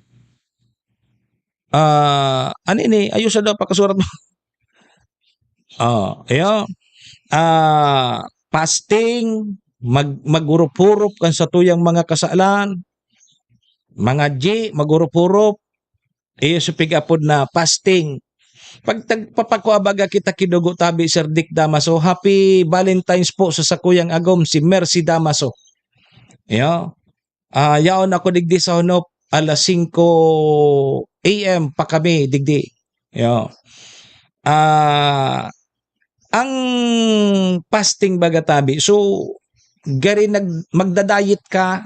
Ah, ano ini? Ayos na daw pakasurat mo. Oh, ayo. Ah, fasting, mag magurop-hurop kan satuyang mga kasalan, mga G, magurop-hurop. Iyo sa pig-apod na fasting. Pag tagpapakua baga kita ki dugo tabi, Sir Dick Damaso, happy Valentine's po sa sakuyang agom, si Mercy Damaso. Iyo. Ah, yaon ako digdi sa Honop alas singko A M pa kami digdi. Iyo. Ah, ang fasting baga tabi, so gari nag magda-diet ka,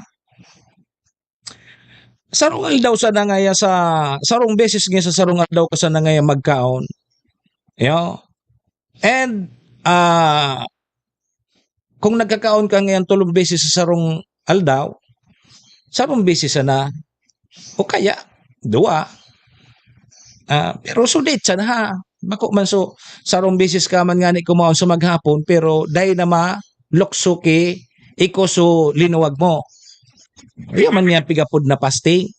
sarong aldaw sana ngaya sa sarong beses nga sa sarong aldaw ka sana ngaya magkaon. Yo. And, ah, kung nagkakaon ka ngayon tolong beses sa sarong aldaw, sarong beses sana, o kaya, duwa. Ah, pero sulit sana, ha? Bako man so, sarong beses ka man ngani kumaon sa maghapon, pero dai na malukso ki iko so linuwag mo. Iyo man nga pig-apod na fasting.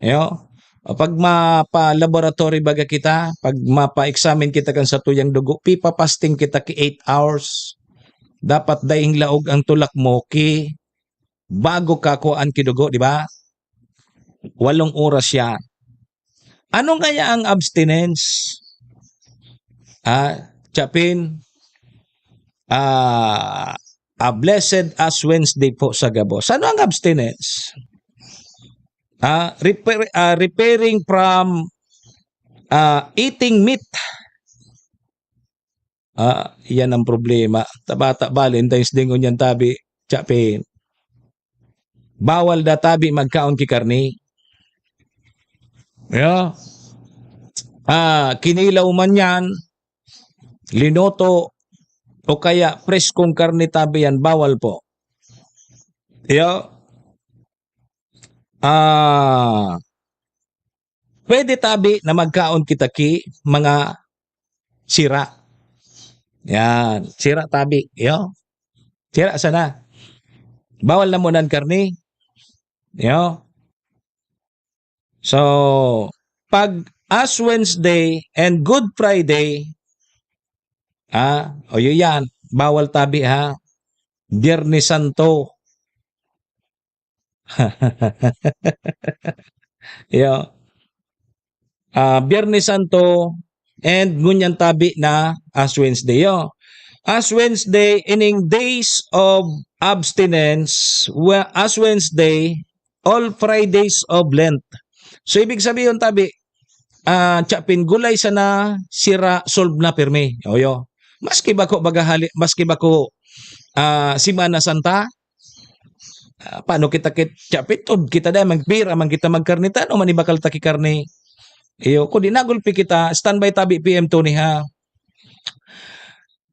Iyo. O pag mapa-laboratory baga kita, pag mapa-examine kita kan satuyang dugo, pipa-fasting kita ki eight hours. Dapat daing laog ang tulak mo ki bago ka kuhaan ki dugo, di ba? Walong oras siya. Ano kaya ang abstinence? Ah, Chapin, ah, a blessed Ash Wednesday po sa gabos. Ano ang abstinence? Ah, repair, ah, repairing from, ah, eating meat. Ah, iyan ang problema. Tabata Valentine's Day ngunyan tabi, Chapin. Bawal da tabi magkaon ki karne. Yeah. Ah, kinilaw man yan, linuto, o kaya preskong karne tabi yan, bawal po. Yeah. Ah, pwede tabi na magkaon kita ki mga sira. Yan, sira tabi, yo. Sira sana. Bawal na muna ang karne. Yo. So, pag Ash Wednesday and Good Friday, ah, o yun yan, bawal tabi ha, Biyernes Santo. Yo. Ah, Biyernes Santo and ngunyan tabi na Ash Wednesday. Yo. Ash Wednesday, ining days of abstinence, we-, Ash Wednesday, all Fridays of Lent. So, ibig sabihin tabi, ah, Chapin, gulay sana, sira, solve na pirmi. Oyo. Maski bako baga hali-, maski bako, ah, Semana Santa, ah, paano kita kit-, Chapin, tod kita dai, magpira man kita magkarne, tano man ibakal ta ki karne. Iyo, kung di nagulpi kita, standby tabi P M Tony ha.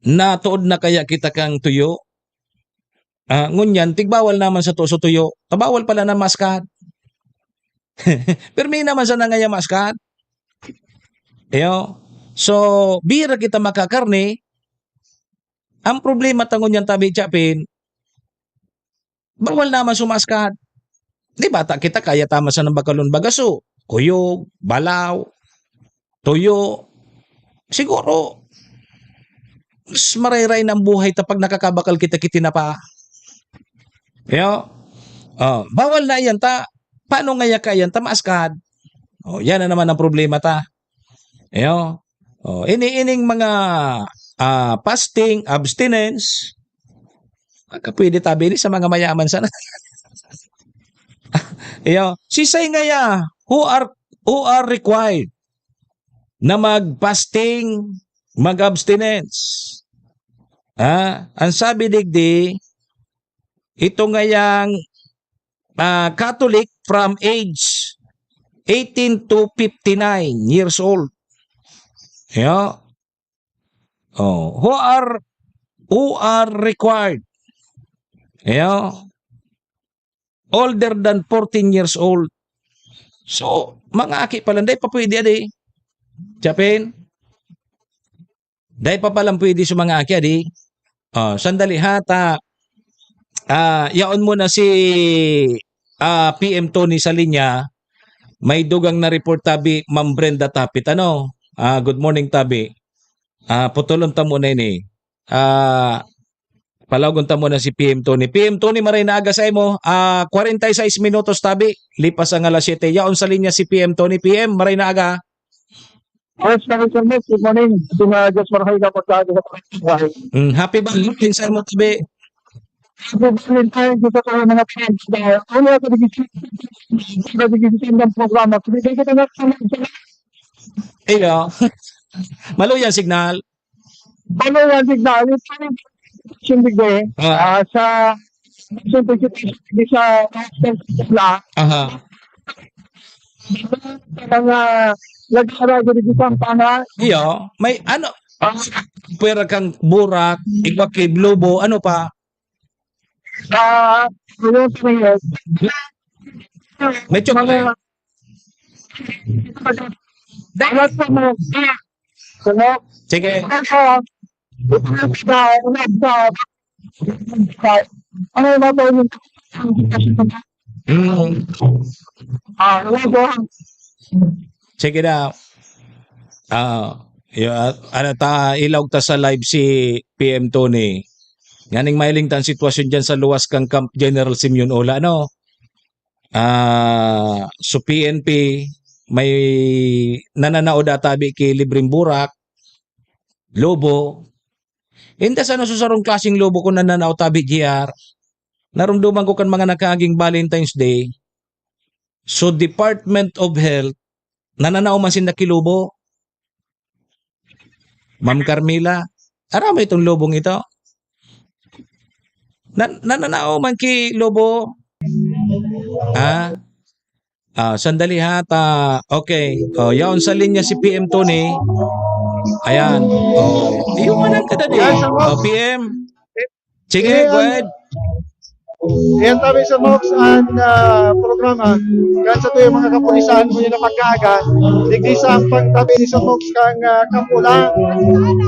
Natuod na kaya kita kang tuyo? Ah, ngunyan, tigbawal naman sa to-, sa tuyo. Tabawal pala na maskad. Pirmi naman sana ngaya maskad. Iyo. So, bira kita makakarne. Ang problema ta ngunyan tabi, Chapin, bawal naman sumaskad. Di bata kita, kaya tama sa nang bakalon bagaso, kuyog, balaw, tuyo. Siguro, mas marayray na ang buhay ta pag nakakabakal kita ki tinapa. Yo? Oh, bawal na iyan ta. Paano ngaya ka iyan ta maaskad? Oh, yan na naman ang problema ta. Yo? Oh, ini, ining mga, ah, fasting, abstinence, pwede tabi ni sa mga mayaman sana. Iyo, sisay ngaya who are, who are required na mag-fasting, mag-abstinence? Ah, ang sabi digdi, ito ngayang, ah, Catholic from age eighteen to fifty-nine years old. Iyo. Oh, who are, who are required? Iyo. Older than fourteen years old. So, mga aki pa lang, dai pa pwede adi. Chapin? Dai pa palang pwede sa mga aki adi. Ah, sandali ha, ta, ah, yaon mo na si, ah, P M Tony sa linya. May dugang na report tabi, Ma'am Brenda Tapit. Ano? Ah, good morning, tabi. Ah, putulon ta muna ini. Ah, palagon ta muna si P M Tony. P M Tony, maray na aga sa imo. Ah, kwarenta y seis minutos tabi. Lipas ang alas siyete. Yaon sa linya si P M Tony. P M, maray na aga. Yes, Mister Mac, good morning. Ito nga, Diyos marhay ka pagkain sa pagkain. Mm, happy Valentine's sa imo, tabi. Happy Valentine's sa mga friends. Dahil, ano, sa digis-, sa digis-, sa programa. Sige, sige, sige, sige. Iyo. Maluya ang signal. Maluya ang signal. Yung parang, yung digdi, Ah. ah, sa, sa, sa, sa, Aha. Mga nag-aarago dito sa Pampanga. Iyo, may ano, Ah. pwera kang burak, igwa ki lobo, ano pa? Ah, ano pa rin yun? May chocolate. Mga Wala sa mga Ano? Sige. Ano? Ano? Ano? Mm. Ah, wala po. Sige na. Ah, yo, ah, ano ta, ilaog ta sa live si P M Tony. Nganing mailing tan sitwasyon diyan sa luwas kan Camp General Simeon Ola, no? Ah, so P N P, may nananao da tabi ki libreng burak, lobo. Inda sana sa sarong klaseng lobo kun nananao tabi, G R. Narumduman ko kan mga nakaaging Valentine's Day. So, Department of Health, nananao man sinda ki lobo. Ma'am Carmela, aram mo itong lobong ito? Nan-, nananao man ki lobo? Ah? Ah, sandali ha, ta, okay. Oh, yaon sa linya si P M Tony. Ayan. Oh, iyo man ang kadali. Yes, sir. Oh, P M. Sige, Ayan. go ahead. Ayan, tabi sa Mox ang, ah, programa. Kan sa tuyo mga kapulisan mo yun ang pagkaaga. Digdi sa ang pagtabi ni sa Mox kang, ah, Kapula.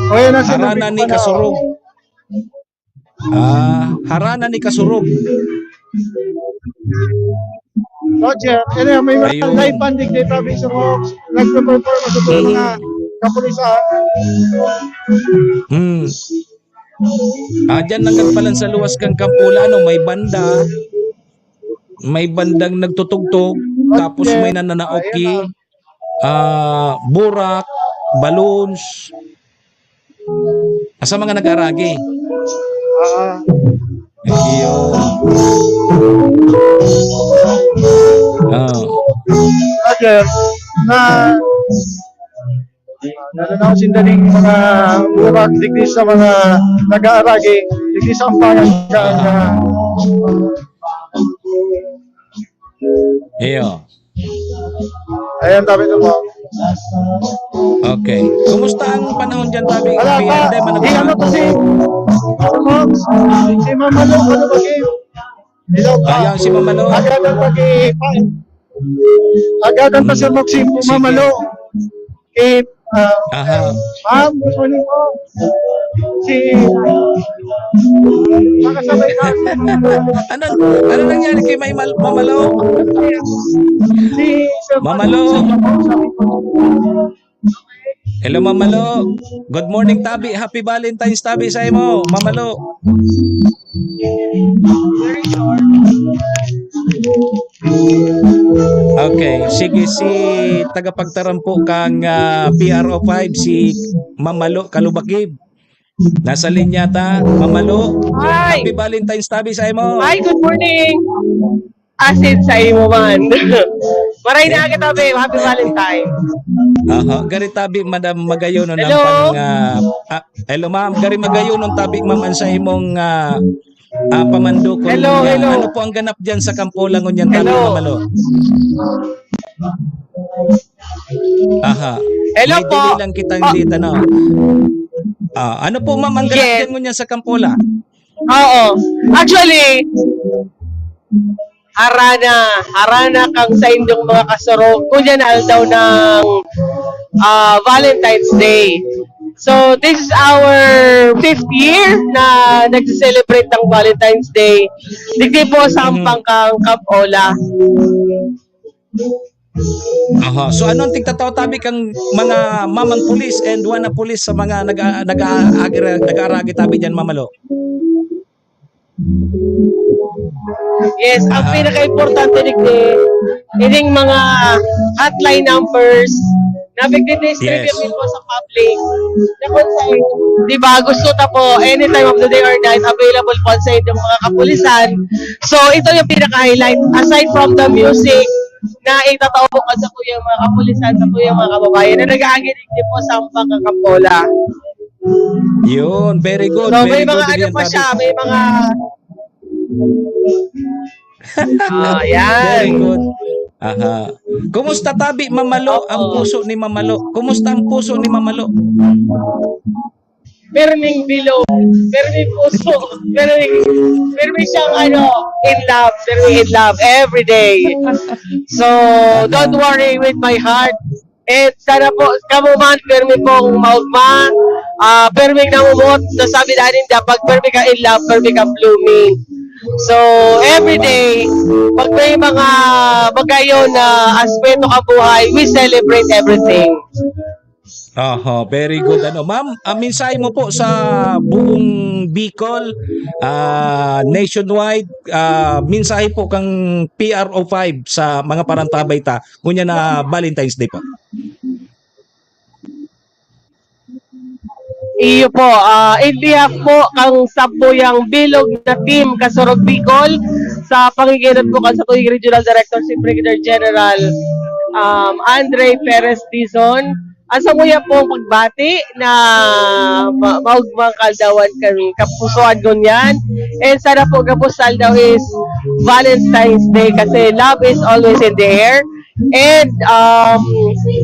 O yan ang Harana ni Kasurog. Ah, harana ni Kasurog. Roger, ano yan, may mga Ayun. Live band digdi, tabi sa Mox, nagpe-perform sa mga Mm. kapulisan. Hmm. Ah, dyan lang nagpalan sa luwas kang Kampola, ano, may banda, may bandang nagtutugtog, tapos may nananaoki, ah, burak, balloons. Asa mga nag-aragi? Ah, Iyo. Ah. Roger, na nananaw sinda ning mga burak digdi sa mga nag-aaragi, digdi sa ampangan ka na Iyo. Ayan, tabi ito po. Okay. Kumusta ang panahon dyan, tabi? Wala pa. Hindi man Di ano to si si Mama Lo, ano ba si Hello pa. Ayan, si Mama Lo. Agad ang pag-iipan. Agad ang Hmm. pasamok si Sige. Mama Lo. Eh, ah, Aha. ma'am, good morning po. Si makasabay ka. Ano, ano nangyari kay May Mal- Mama Lo? Si Sir Mama Lo. Hello, Mama Lo. Good morning, tabi. Happy Valentine's, tabi, sa imo, Mama Lo. Okay, sige, si tagapagtarampo kang ah, P R O five, si Mama Lo Kalubakib. Nasa linya ta, Mama Lo. Hi! Happy Valentine's, tabi, sa imo. Hi, good morning! Asin sa imo man. Maray na kita, babe. Happy Valentine. Aha, gari tabi, Madam Magayonon, ang Hello. pang, ah, ah, hello, ma'am. Gari Magayonon, tabi, ma'am, ang sa imong ah, ah, pamandukon. Hello, Yan. Hello. Ano po ang ganap dyan sa Kampola ngunyan, tabi, Hello. Mama Lo? Aha. Hello May po. delay lang kitang Oh. data, no? Ah, ano po, ma'am, ang ganap Yes. dyan ngunyan sa Kampola? Oo. Actually, harana, harana kang sa indong mga kasurog. Kunya na aldaw ng ah, Valentine's Day. So, this is our fifth year na nagse-celebrate ng Valentine's Day. Digdi po sa Mhm. Ampang kang Kampola. Aha. So, ano ang tigtataw tabi kang mga mamang pulis and wana pulis sa mga nag nag nag-aaragi tabi diyan, Mama Lo? Yes, ang Aha. pinaka-importante digdi, ining mga hotline numbers na pigdi-distribute Yes. po sa public. Na kung saan, di ba, gusto ta po, any time of the day or night, available po sa inyong mga kapulisan. So, ito yung pinaka-highlight. Aside from the music, na itatao po sa tuyang mga kapulisan, sa tuyang mga kababayan na nag-aagid digdi po sa Ampang kang Kampola. Yun, very good. So, very may mga good ano yan, pa tabi. Siya, may mga... Ah, Very yan. Good. Aha. Kumusta tabi, Mama Lo, ang Oo. Puso ni Mama Lo? Kumusta ang puso ni Mama Lo? Perming bilog, perming puso, perming, perming siyang ano, in love, perming in love every day. So, don't worry with my heart. And sana po, kamo man, permi pong maugma, ah, perming namumot, nasabi na ninda, pag permi ka in love, permi ka blooming. So, every day, pag may mga bagayon na aspeto ka buhay, we celebrate everything. Oho, very good. Ano, ma'am, ah, mensahe mo po sa buong Bicol, ah, nationwide, ah, mensahe po kang P R O five sa mga parantabay ta, ngunyan na Valentine's Day po. Iyo po, ah, in behalf po kang sampuyang bilog na team Kasurog Bicol, sa pangiginot po kan satuyang Regional Director, si Brigadier General, um, Andre Perez Dizon, ang samuya pong pagbati na ma- maugmang kaldawan kan kapusoan ngunyan. And sana po gabos aldaw is Valentine's Day kasi love is always in the air. And um,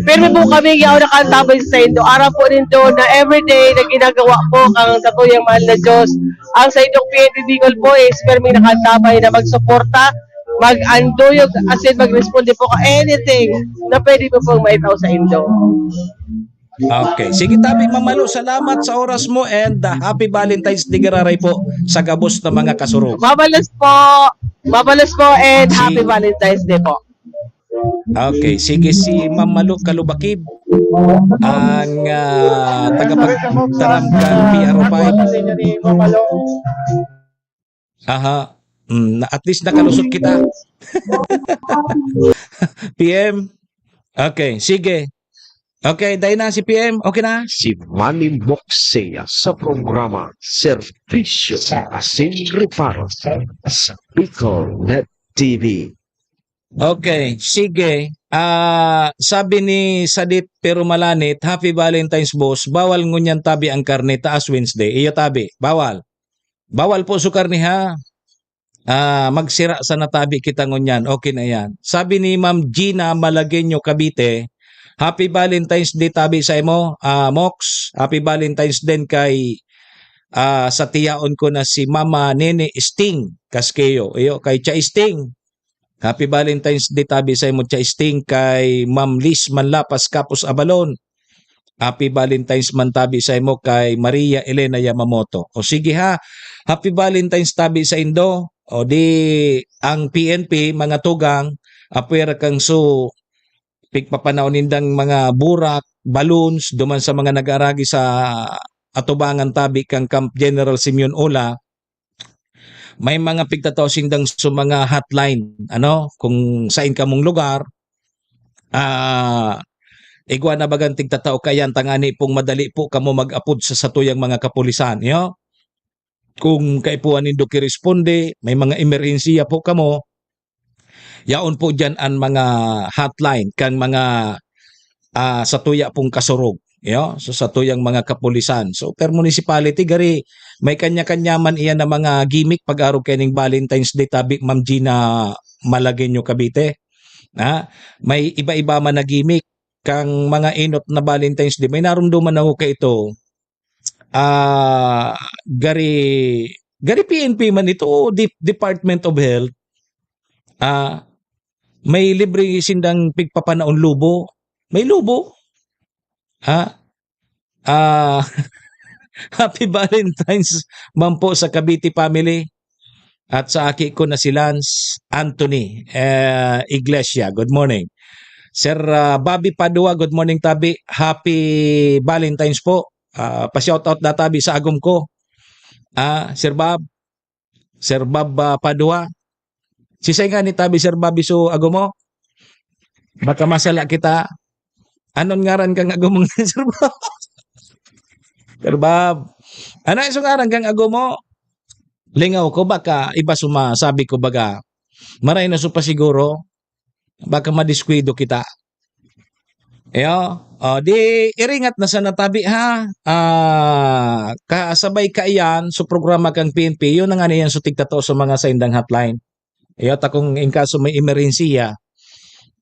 pirmi po kami yaon na kantabay sa saindo. Aram po nindo na everyday na ginagawa po kang satuyang mahal na Diyos ang sa indong P N P Bicol po is pirmi na kantabay na magsuporta, mag-anduyog, asin mag-responde po ka anything na pwede po pong maitao sa indo. Okay. Sige, tabi, Ma'am Malu, salamat sa oras mo and, ah, happy Valentine's Day giraray po sa gabos na mga kasurog. Mabalos po. Mabalos po and happy Si- Valentine's Day po. Okay, sige, si Ma'am Malu Kalubakib, ang, ah, tagapagtaram kan P R O five. Aha. Mm, na, at least nakalusot kita. P M. Okay, sige. Okay, dahil na si P M, okay na? Si Manny Moxia sa programa Serbisyo Asin Reparo sa Bicol Net T V. Okay, sige. Ah, sabi ni Sadit Pero Malanit, "Happy Valentine's, boss. Bawal ngunyan tabi ang karne, taas Wednesday." Iyo tabi, bawal. Bawal po su karne, ha. Ah, magsira sana tabi kita ngunyan. Okay na yan. Sabi ni Ma'am Gina Malagueño Cavite, "Happy Valentine's Day tabi sa imo, ah, Mox. Happy Valentine's din kay, ah, sa tiyaon ko na si Mama Nene Sting Casqueo." Iyo, kay Cha Sting. Happy Valentine's Day tabi sa imo, Cha Sting, kay Ma'am Liz Manlapas Kapos Abalon. Happy Valentine's man tabi sa imo kay Maria Elena Yamamoto. O sige ha, happy Valentine's tabi sa indo. O di ang P N P, mga tugang, apwera kang su pigpapanaw nindang mga burak, balloons, duman sa mga nag-aragi sa atubangan tabi kang Camp General Simeon Ola, may mga pigtatao sindang su mga hotline, ano, kung sain kamong lugar, ah, igwa na bagang tigtatao kayan tangani pong madali po kamo mag-apod sa satuyang mga kapulisan, yo? Kung kaipuhan nindo kiresponde, may mga emerhensiya po kamo, yaon po diyan an mga hotline kan mga, ah, satuya pong kasurog, yo? So, satuyang mga kapulisan. So, per municipality, gari, may kanya-kanya man iyan na mga gimmick pag-arog kaining Valentine's Day, tabi, Ma'am Gina Malagueño Cavite. Ha? May iba-iba man na gimmick. Kang mga inot na Valentine's Day, may narumduman ako kaito. Ah, gari, gari P N P man ito o Dep-, Department of Health. Ah, may libre sindang pigpapanaon lubo. May lubo. Ha? Ah, happy Valentine's man po sa Cavite family at sa aki ko na si Lance Anthony, eh, Iglesia. Good morning. Sir, ah, Bobby Padua, good morning, tabi. Happy Valentine's po. Ah, pa-shoutout na tabi sa agom ko. Ah, Sir Bob. Sir Bob, ah, Padua. Sisay nga ni tabi, Sir Bob, iso agom mo? Baka masala kita. Anon ngaran kang agom mo, Sir Bob? Sir Bob. Ano iso ngaran kang agom mo? Lingaw ko, baka iba su masabi ko, baga. Maray na su pa siguro. Baka madiskuido kita. Iyo, o, di iringat na sana tabi, ha? Ah, kasabay kaiyan su programa kang P N P, yun na nga niyan su tigtatao sa mga saindang hotline. Iyo, ta kung in kaso may emerhensiya,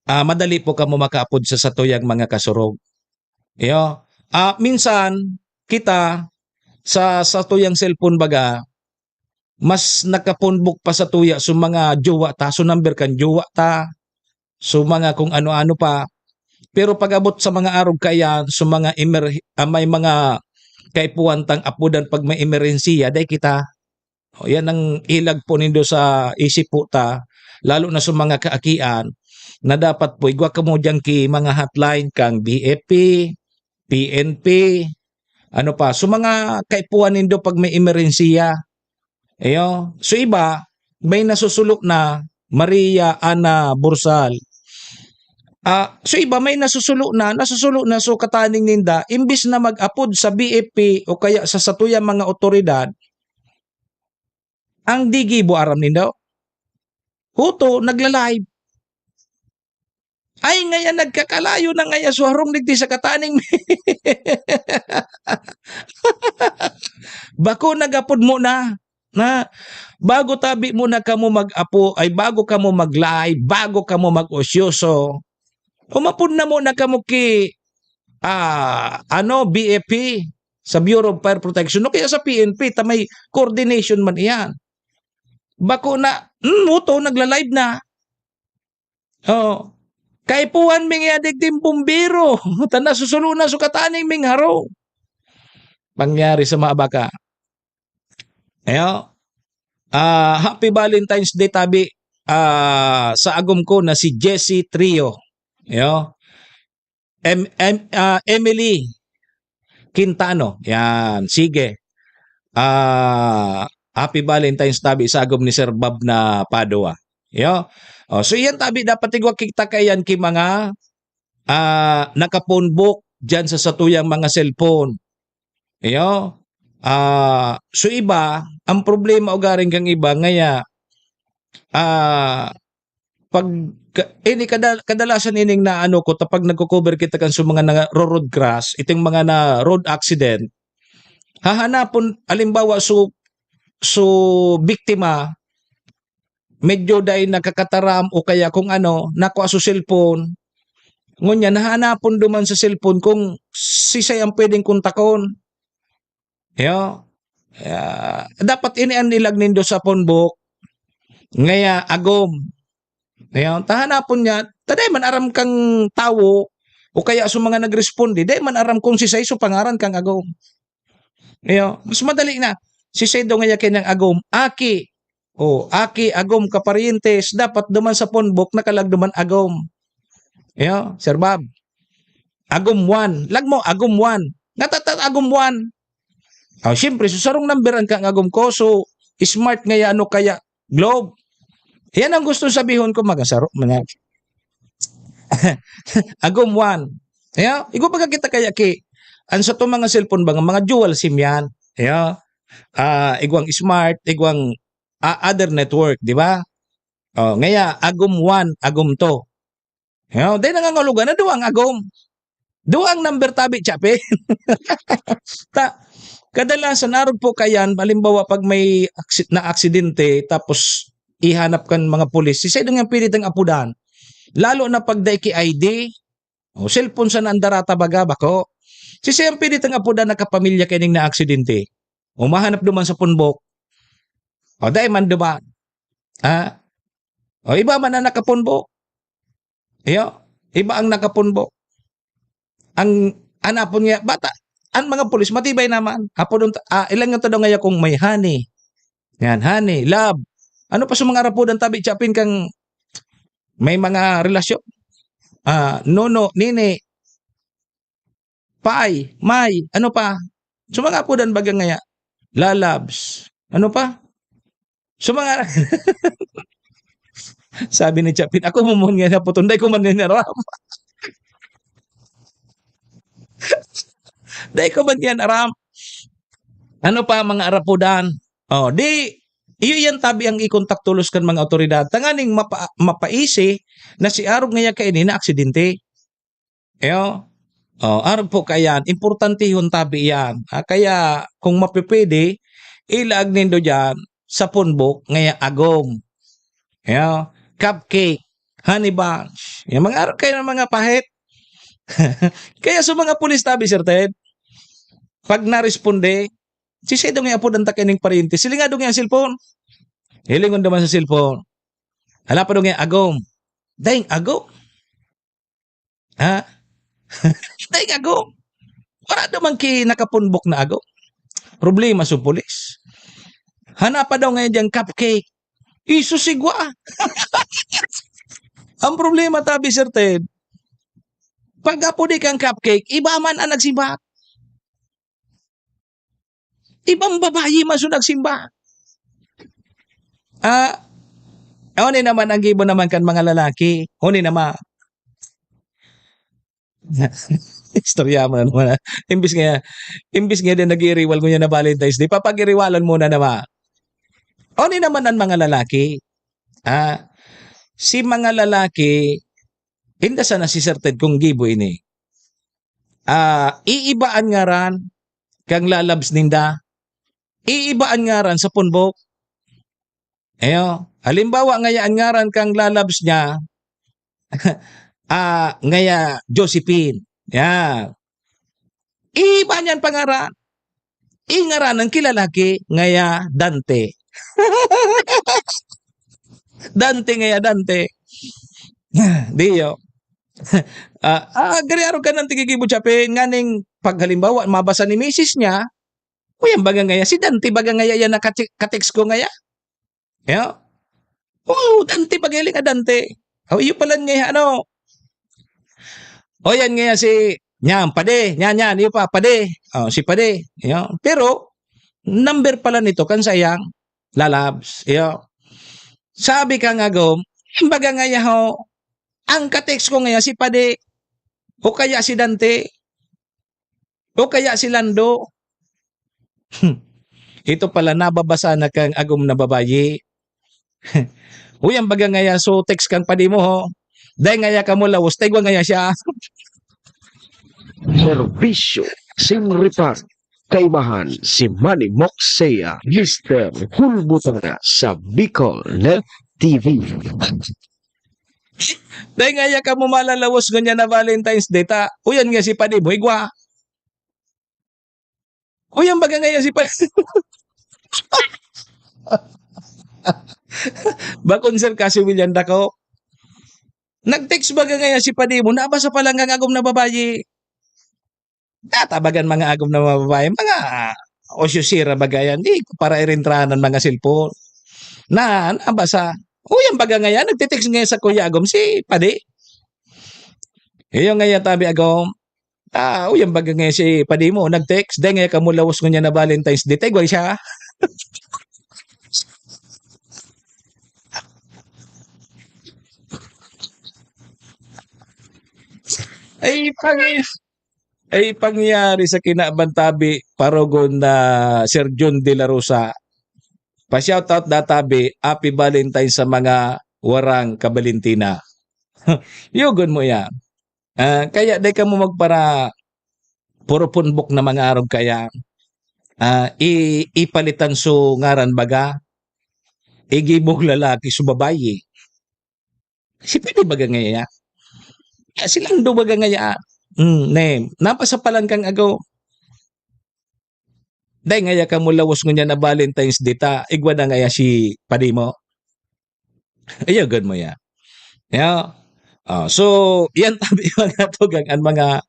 ah, madali po kamo makaapod sa satuyang mga kasurog. Iyo, ah, minsan, kita, sa satuyang cellphone baga, mas nakapunbok pa satuya su mga jowa ta, su number kan jowa ta, su mga kung ano-ano pa. Pero pag-abot sa mga arog kaiyan, su mga emer-, ah, may mga kaipuhan tang apodan pag may emerhensiya, dai kita. O, yan ang ilag po nindo sa isip po ta, lalo na su mga kaakian, na dapat po igwa kamo diyan ki mga hotline kang B F P, P N P, ano pa, su mga kaipuhan nindo pag may emerhensiya. Iyo, su iba, may nasusulo na, Maria Ana Bursal. Ah, su iba, may nasusulo na, nasusulo na, su kataning ninda, imbis na mag-apod sa B F P o kaya sa satuyang mga otoridad, ang di gibo, aram nindo? Huto, nagla-live. Ay, ngayan nagkakalayo na ngayan su harong digdi sa kataning. Bako nag-apod mo na, na bago tabi mo na kamo mag-apo, ay bago kamo mag-live, bago kamo mag-osyoso, umapod na mo na kamo ki, ah, ano, B F P, sa Bureau of Fire Protection, o kaya sa P N P, ta may coordination man iyan. Bako na, hmm, huto, nagla-live na. Oo. Kaipuhan mi ngaya digdi an bumbero, ta nasusulonan so kataning ming harong. Pangyari sa mga baka. Ayo. Ah, happy Valentine's Day tabi, ah, sa agom ko na si Jessie Trio. Ayo. Em-, em-, ah, Emily Quintano. Yan, sige. Ah, happy Valentine's tabi sa agom ni Sir Bob na Padua. Yo. Oh, so yan tabi dapat igwa kita kaiyan ki mga, ah, nakapunbok diyan sa satuyang mga cellphone. Iyo. Ah, so iba, ang problema ugaring kang iba ngaya, ah, pag ka-, ini kadal-, kadalasan ining naano ko, ta pag nagko-cover kita kan sa mga naro-road crash, iting mga na road accident, hahanapon, halimbawa, so, so biktima, medyo dai nakakataram o kaya kung ano, nakua so cellphone. Ngunyan, hahanapon duman sa cellphone kung sisay ang pwedeng kontakon. Yo. Ah, dapat ini an ilag nindo sa phone book. Ngaya, agom. Yo, ta hanapon niya, ta dai man aram kang tawo o kaya sa mga nagresponde, dai man aram kung sisay so pangaran kang agom. Iyo, mas madali na. Sisay daw ngaya kaiyan agom, aki. O, aki, agom, kaparyentes, dapat duman sa phone book, nakalag duman agom. Iyo, Sir Bob. Agom one. Lag mo, agom one. Natata-, agom one. O, siyempre, so sarong number ang kang agom ko, so, smart ngaya, ano kaya, Globe. Yan ang gusto sabihon ko, magasaro man yan. Agom one. Iyo, igwa baga kita kaya ki, ang sa to mga cellphone ba nga mga dual sim yan. Iyo. Ah, igwang smart, igwang, ah, other network, di ba? O, ngaya, agom one, agom two. Iyo, dai nangangahulugan na duwang agom. Duwang number tabi, Chapi. Ta, kadalasan, arog po kayan, halimbawa, pag may aksi-, na aksidente, tapos ihanap kan mga pulis, sisay daw nga pwede tang apudan? Lalo na pag dai ki I D, o cellphone sana ang darata baga, bako. Sisay ang pwede tang apudan na kapamilya kaining naaksidente? O mahanap duman sa phone book. O dai man duman. Ha? O iba man ang naka-phone book. Iyo, iba ang naka-phone book. Ang, an apon niya, bata, ang mga pulis matibay naman. Apodon ta, ah, ilang yung tadaw ngaya kung may honey. Yan, honey, love. Ano pa sa mga arapodan tabi, Chapin, kang may mga relasyon? Ah, nono, nini, pay, may, ano pa? So, mga apodan baga ngaya, lalabs. Ano pa? So, mga sabi ni Chapin, "Ako mo man nga naputon, dai ko man yan aram." Dai ko man yan aram. Ano pa, mga arapodan? Oh, di, iyo yan tabi ang ikontak tolos kan mga awtoridad. Tanganing mapa-, mapaisi na si arog ngaya kaini na aksidente. Iyo. Oh, arog po kayan, importantehon tabi iyan. Ah, kaya kung mapipwede, ilaag nindo diyan sa phone book ngaya agom. Iyo, cupcake, honey bunch. Yung mga arog kayo ng mga pahit. Kaya sa mga pulis tabi, Sir Ted, pag naresponde, sisay daw nga apodan ta kining paryente, silinga daw nga cellphone. Hilingon naman sa cellphone. Hala pa daw nga agom. Daing agom. Ha? Daing agom. Wala naman ki nakapunbok na agom. Problema sa pulis. Hanapa daw ngayon diyang cupcake. Iso sigwa. Ang problema tabi, Sir Ted, pag apodi kang cupcake, iba man ang nagsimba. Ibang babayi man so nagsimba. Ah, huni naman ang gibo naman kan mga lalaki. Huni naman. Istorya mo na naman, ah. Imbis nga, imbis nga din nag-iiriwal ngunyan na Valentine's Day, papag-iriwalan mo na naman. Huni naman ang mga lalaki. Ah, si mga lalaki, inda sana si Sir Ted kung gibo ini. Ah, iiba an ngaran kang lalabs ninda. Iiba an ngaran sa punbok. Ayo, halimbawa ngaya an ngaran kang lalabs niya, ah, ngaya Josephine. Yan. Iiba niyan pangaran. Ingaranan ki lalaki ngaya Dante. Dante ngaya Dante. Diyo. Ah, ah, gari arog ka nang tigigibo, Chapin, nganing pag halimbawa, mabasa ni misis niya, "Uyan baga ngaya, si Dante baga ngaya yan na kati-, ka-text ko ngaya?" Ya? "Oh, Dante, pag hiling ka, Dante." "Oh, iyo pala ngaya, ano?" "Oh, yan ngaya si, yan, Padi, yan, yan, iyo pa, Padi." Oh, si Padi. Ya. Pero, number pala nito, kan sayang, lalabs. Ya. Sabi ka nga, Gom, "Yan baga ngaya ho, ang ka-text ko ngaya si Padi, o kaya si Dante, o kaya si Lando." Ito pala, nababasa na kang agom na babayi. "Uyan baga ngaya, so text kang Padi mo, ho. Dai ngaya kamo lawos, ta igwa ngaya siya." Serbisyo sin reparo. Kaibahan si Manny Moxea, Mister Hulbutana sa Bicol Net T V. "Dai ngaya kamo malalawos ngunyan na Valentine's Day, ta uyan nga si Padi mo, igwa." "Uyan baga ngaya si Padi." Bakon, sir, kasi William Dako. "Nag-text baga ngaya si Padi mo, nabasa pa lang kang agom na babayi." Tatabagan mga agom na mga babayi, mga osyosira baga yan. Di para irintrahan ang mga cellphone. Na, nabasa. "Uyan baga ngaya, nagte-text ngaya sa kuya agom si Padi." Iyo ngaya tabi agom. "Ah, uyan baga ngaya si Padi mo, nag-text. Dai ngaya kamo lawos ngunyan na Valentine's Day, ta igwa siya." Ay, pang-, ay, pangyari sa kinaban tabi, parogon na Sir John De La Rosa. Pa-shoutout da tabi, Happy Valentine sa mga warang kabalintina. Yugon mo yan. Ah, kaya dai kamo magpara puro punbok na mga arog kaya. Ah, i-, ipalitan so ngaran baga. Igibog lalaki so babayi. Si Pwede baga ngaya? Ah, si Lando baga ngaya? Hmm, ne, napasa pa lang kang ago. Dai ngaya kamo lawos ngunyan na Valentine's Day ta igwa na ngaya si Padi mo? Ayugon mo ya. Ya. Ah, so, yan tabi mga tugang an mga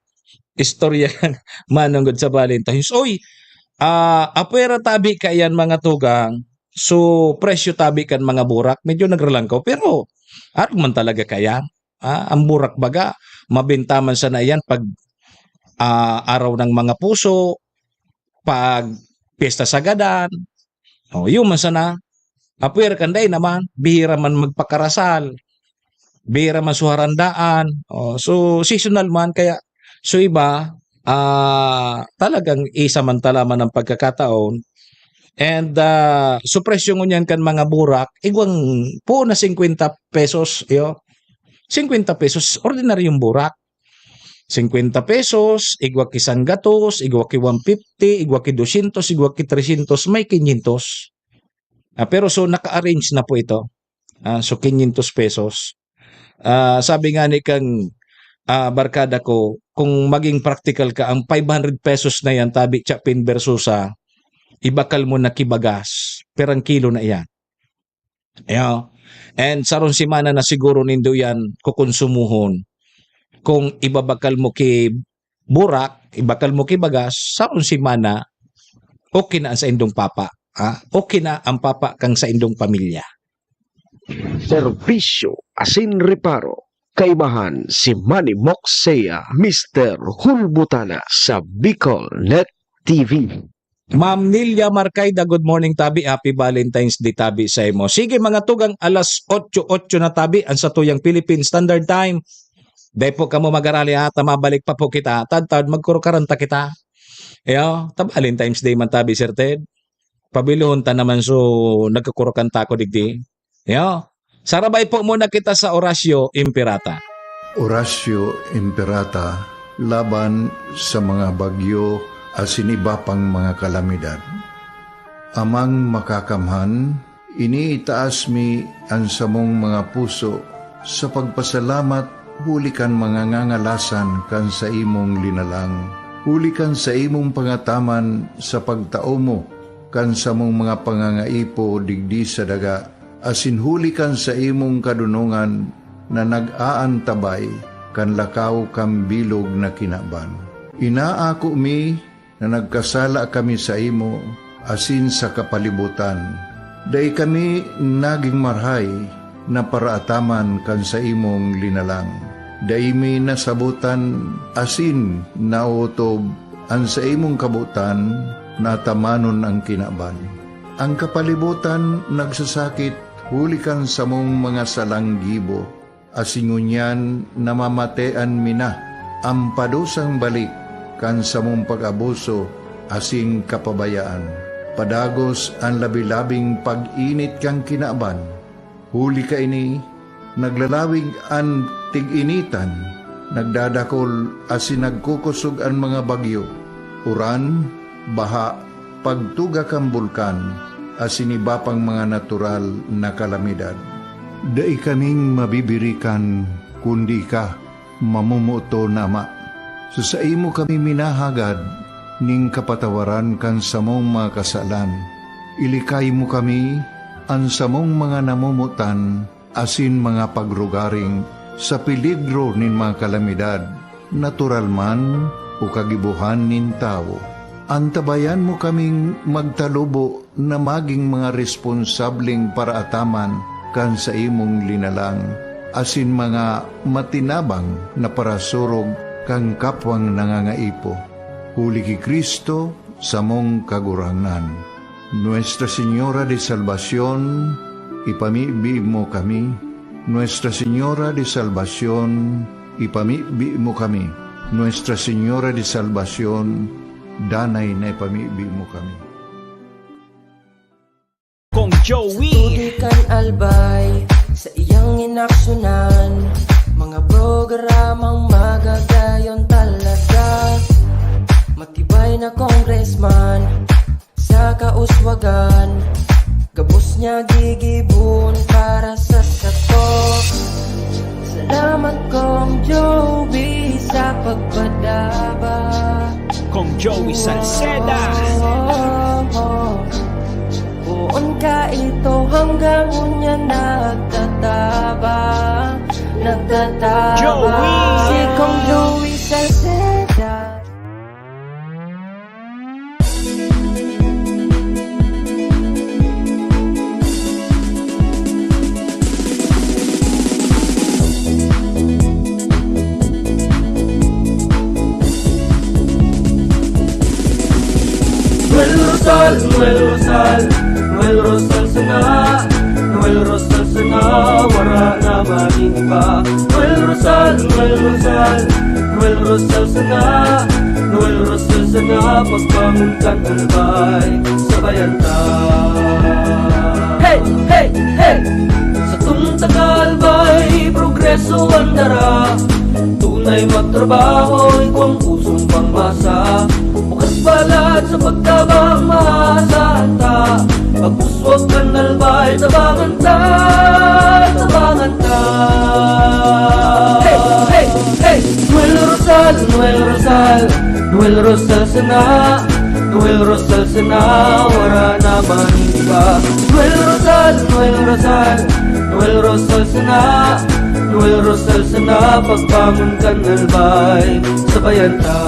istorya kan manunggod sa Valentine's. Oy, ah, apwera tabi kaiyan mga tugang, so presyo tabi kan mga burak, medyo nagralangkaw, pero arog man talaga kaiyan. Ah, ang burak baga, mabenta man sana iyan pag, ah, araw ng mga puso, pag piyesta sa gadan. O, yun man sana. Apwera kan dai naman, bihira man magpakarasal, bihira man suharandaan. O, so, seasonal man, kaya so iba, ah, talagang isamantala man ang pagkakataon. And, ah, so presyo ngunyan kan mga burak, igwang po na singkwenta pesos, iyo. Singkwenta pesos, ordinaryong burak. Singkwenta pesos, igwa ki sanggatos, igwa ki one fifty, igwa ki dosyentos, igwa ki tresyentos, may kinyentos. Ah, pero so, naka-arrange na po ito. Ah, so, kinyentos pesos. Ah, sabi nga ni kang, ah, barkada ko, kung maging practical ka, ang five hundred pesos na yan, tabi, Chapin Versosa, ibakal mo na ki bagas, perang kilo na iyan. Yeah. And sarong semana na siguro nindo yan kukonsumohon. Kung ibabakal mo ki burak, ibakal mo ki bagas, sarong semana, okay na ang saindong papa. Ha? Okay na ang papa kang saindong pamilya. Serbisyo asin reparo. Kaibahan si Manny Moxea, Mister Hulbutana sa Bicol Net T V. Ma'am Nilia Marcayda, good morning, tabi. Happy Valentine's Day, tabi, sa imo. Sige, mga tugang, alas otso, otso na, tabi, ang satuyang Philippine Standard Time. Dai po kamo magarali, ha, ta mabalik pa po kita. Tadtad, magkurukaranta kita. Iyo, ta Valentine's Day man, tabi, Sir Ted. Pabilohon ta naman, so, nagkukurukan ta ako digdi. Iyo. Sarabay po muna kita sa Orasyo Imperata. Orasyo Imperata laban sa mga bagyo asin iba pang mga kalamidad. Amang Makakamhan, iniitaas mi an samong mga puso sa pagpasalamat huli kan mga ngangalasan kan saimong linalang, huli kan saimong pangataman sa pagtao mo kan samong mga pangangaipo digdi sa daga, asin huli kan saimong kadonongan na nag-aantabay kan lakaw kan bilog na kinaban. Inaako mi na nagkasala kami saimo asin sa kapalibotan. Dai kami nagin marahay na paraataman kan saimong linalang. Dai mi nasabotan asin naotob an saimong kabotan na atamanon an kinaban. An kapalibotan nagsasakit huli kan samong mga salang gibo, asin ngunyan namamatean mi na an padusang balik kan samong pag-abuso asin kapabayaan. Padagos an labi-labing pag-init kan kinaban. Huli kaini, naglalawig an tig-initan, nagdadakol asin nagkukosog an mga bagyo, uran, baha, pagtuga kan bulkan, asin iba pang mga natural na kalamidad. Dai kaming mabibirikan, kundi ika, mamomoton na Ama. Sa saimo kami minahagad nin kapatawaran kan samong mga kasalan. Ilikay mo kami, an samong mga namomotan, asin mga pagrugaring sa peligro nin mga kalamidad, natural man o kagibohan nin tawo. Antabayan mo kaming magtalubo na magin mga responsableng paraataman kan saimong linalang, asin mga matinabang na parasurog kan kapwang nangangaipo. Huli ki Cristo, samong Kagurangnan. Nuestra Señora de Salvacion, ipamibi mo kami. Nuestra Señora de Salvacion, ipamibi mo kami. Nuestra Señora de Salvacion, danay na ipamibi mo kami. Kong Joey. Tubig kan Albay, sa iyang inaksyonan. Mga programang magagayon talaga. Matibay na congressman, sa kauswagan. Gabos niya gigibon para sa sato. Salamat, Kong Joey, sa pagpadaba. Kong Joey Salceda. Poon ka ito hanggang unya nagtatabang, nagtatabang. Joey. Si Kong Joey Salceda. Noel Rosal, Noel Rosal, Noel Rosal sana, Noel Rosal sana, wara na magin iba. Noel Rosal, Noel Rosal, Noel Rosal sana, Noel Rosal sana, pagbangon kan Albay, sabayan ta. Hey, hey, hey! Satong taga-Albay, progreso an dara. Tunay magtrabaho, igwang pusong pangmasa. Bukas palad sa pagtabang, maasahan ta. Pag-uswag kan Albay, tabangan ta, tabangan ta. Hey, hey, hey! Noel Rosal, Noel Rosal, Noel Rosal sana, Noel Rosal sana, wara na magin iba. Noel Rosal, Noel Rosal, Noel Rosal sana, Noel Rosal sana, pagbangon kan Albay, sabayan ta.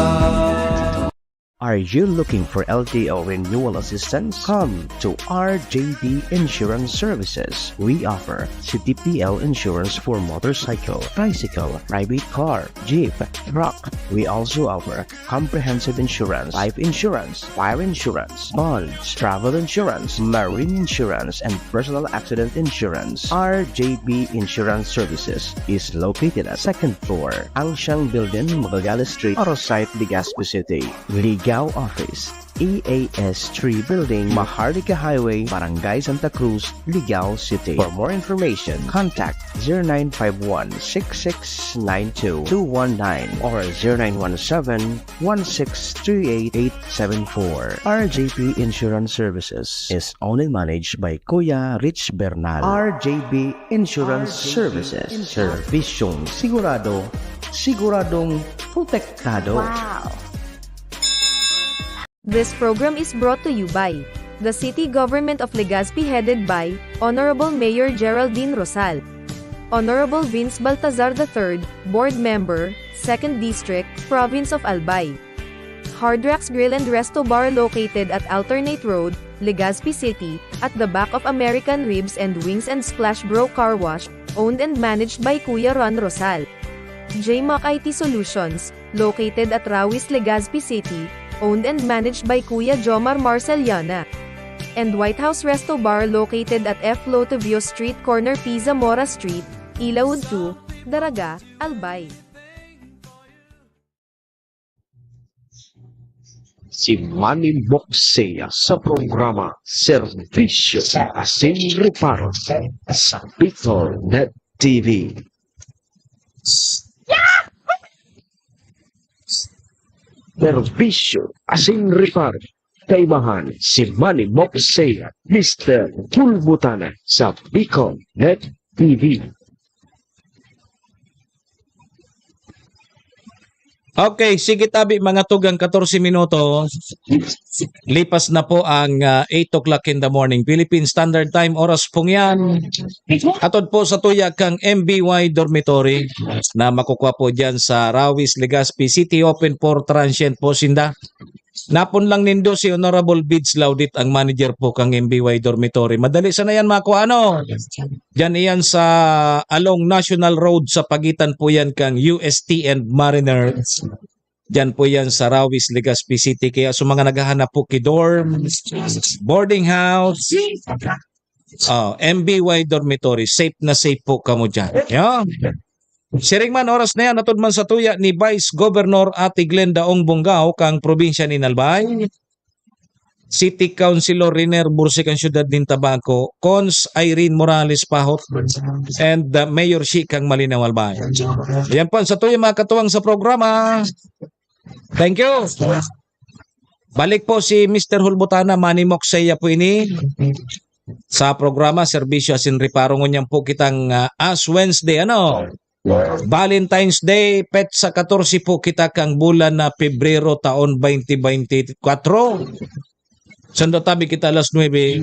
Are you looking for L T O renewal assistance? Come to R J D Insurance Services. We offer C T P L insurance for motorcycle, tricycle, private car, jeep, truck. We also offer comprehensive insurance, life insurance, fire insurance, bonds, travel insurance, marine insurance, and personal accident insurance. R J B Insurance Services is located at second floor, Ancient Building, Magallanes Street, Arosite, Legazpi City. Ligao Office, E A S three Building, Maharlika Highway, Barangay Santa Cruz, Ligao City. For more information, contact zero nine five one, six six nine two, two one nine or zero nine one seven, one six three eight, eight seven four. R J P Insurance Services is only managed by Kuya Rich Bernal. R J B Insurance Services. Servisyong sigurado, siguradong protektado. Wow! This program is brought to you by the City Government of Legazpi, headed by Honorable Mayor Geraldine Rosal. Honorable Vince Baltazar the third, Board Member, Second District, Province of Albay. Hard Rocks Grill and Resto Bar located at Alternate Road, Legazpi City, at the back of American Ribs and Wings and Splash Bro Car Wash, owned and managed by Kuya Ron Rosal. J Mac I T Solutions, located at Rawis, Legazpi City, owned and managed by Kuya Jomar Marceliana. And White House Resto Bar located at F Lotovio Street, corner P Zamora Street, Ilaud two, Daraga, Albay. Si Manny Moxea sa programa Serbisyo Asin Reparo sa Bicol Net T V. Serbisyo Asin Reparo. Kaibahan si Manny Moxea, Mister Bulbutana sa Bicol Net T V. Okay, sige tabi, mga tugang, katorse minuto. Lipas na po ang ah, eight o'clock in the morning. Philippine Standard Time, oras pong yan. Atod po sa tuya kang M B Y Dormitory na makukuha po dyan sa Rawis, Legazpi City. Open for transient po sinda. Napon lang nindo si Honorable Bids Laudit, ang manager po kang M B Y Dormitory. Madali sana yan makuha, ano? Diyan iyan sa along National Road, sa pagitan po yan kang U S T and Mariner. Diyan po yan sa Rawis, Legazpi City. Kaya sa mga naghahanap po ki dorm, boarding house, oh, M B Y dormitory, safe na safe po kamo diyan. Yan. Siring man, oras na yan, atod man sa tuya ni Vice Governor Ate Glenda Ong Bongao kang probinsya ni Albay, City Councilor Riner Bursik ang siyudad nin Tabaco, Cons Irene Morales Pahot, and uh, Mayor Shi kang Malinaw Albay. Yan po, sa tuya mga katuwang sa programa. Thank you. Balik po si Mister Hulbutana, Manny Moxea po ini. Sa programa, Serbisyo Asin Reparo, ngunyan po kitang ah, Ash Wednesday, ano? Valentine's Day, petsa katorse po kita kang bulan na Pebrero, taon twenty twenty-four. Saan daw tabi kita alas nuebe?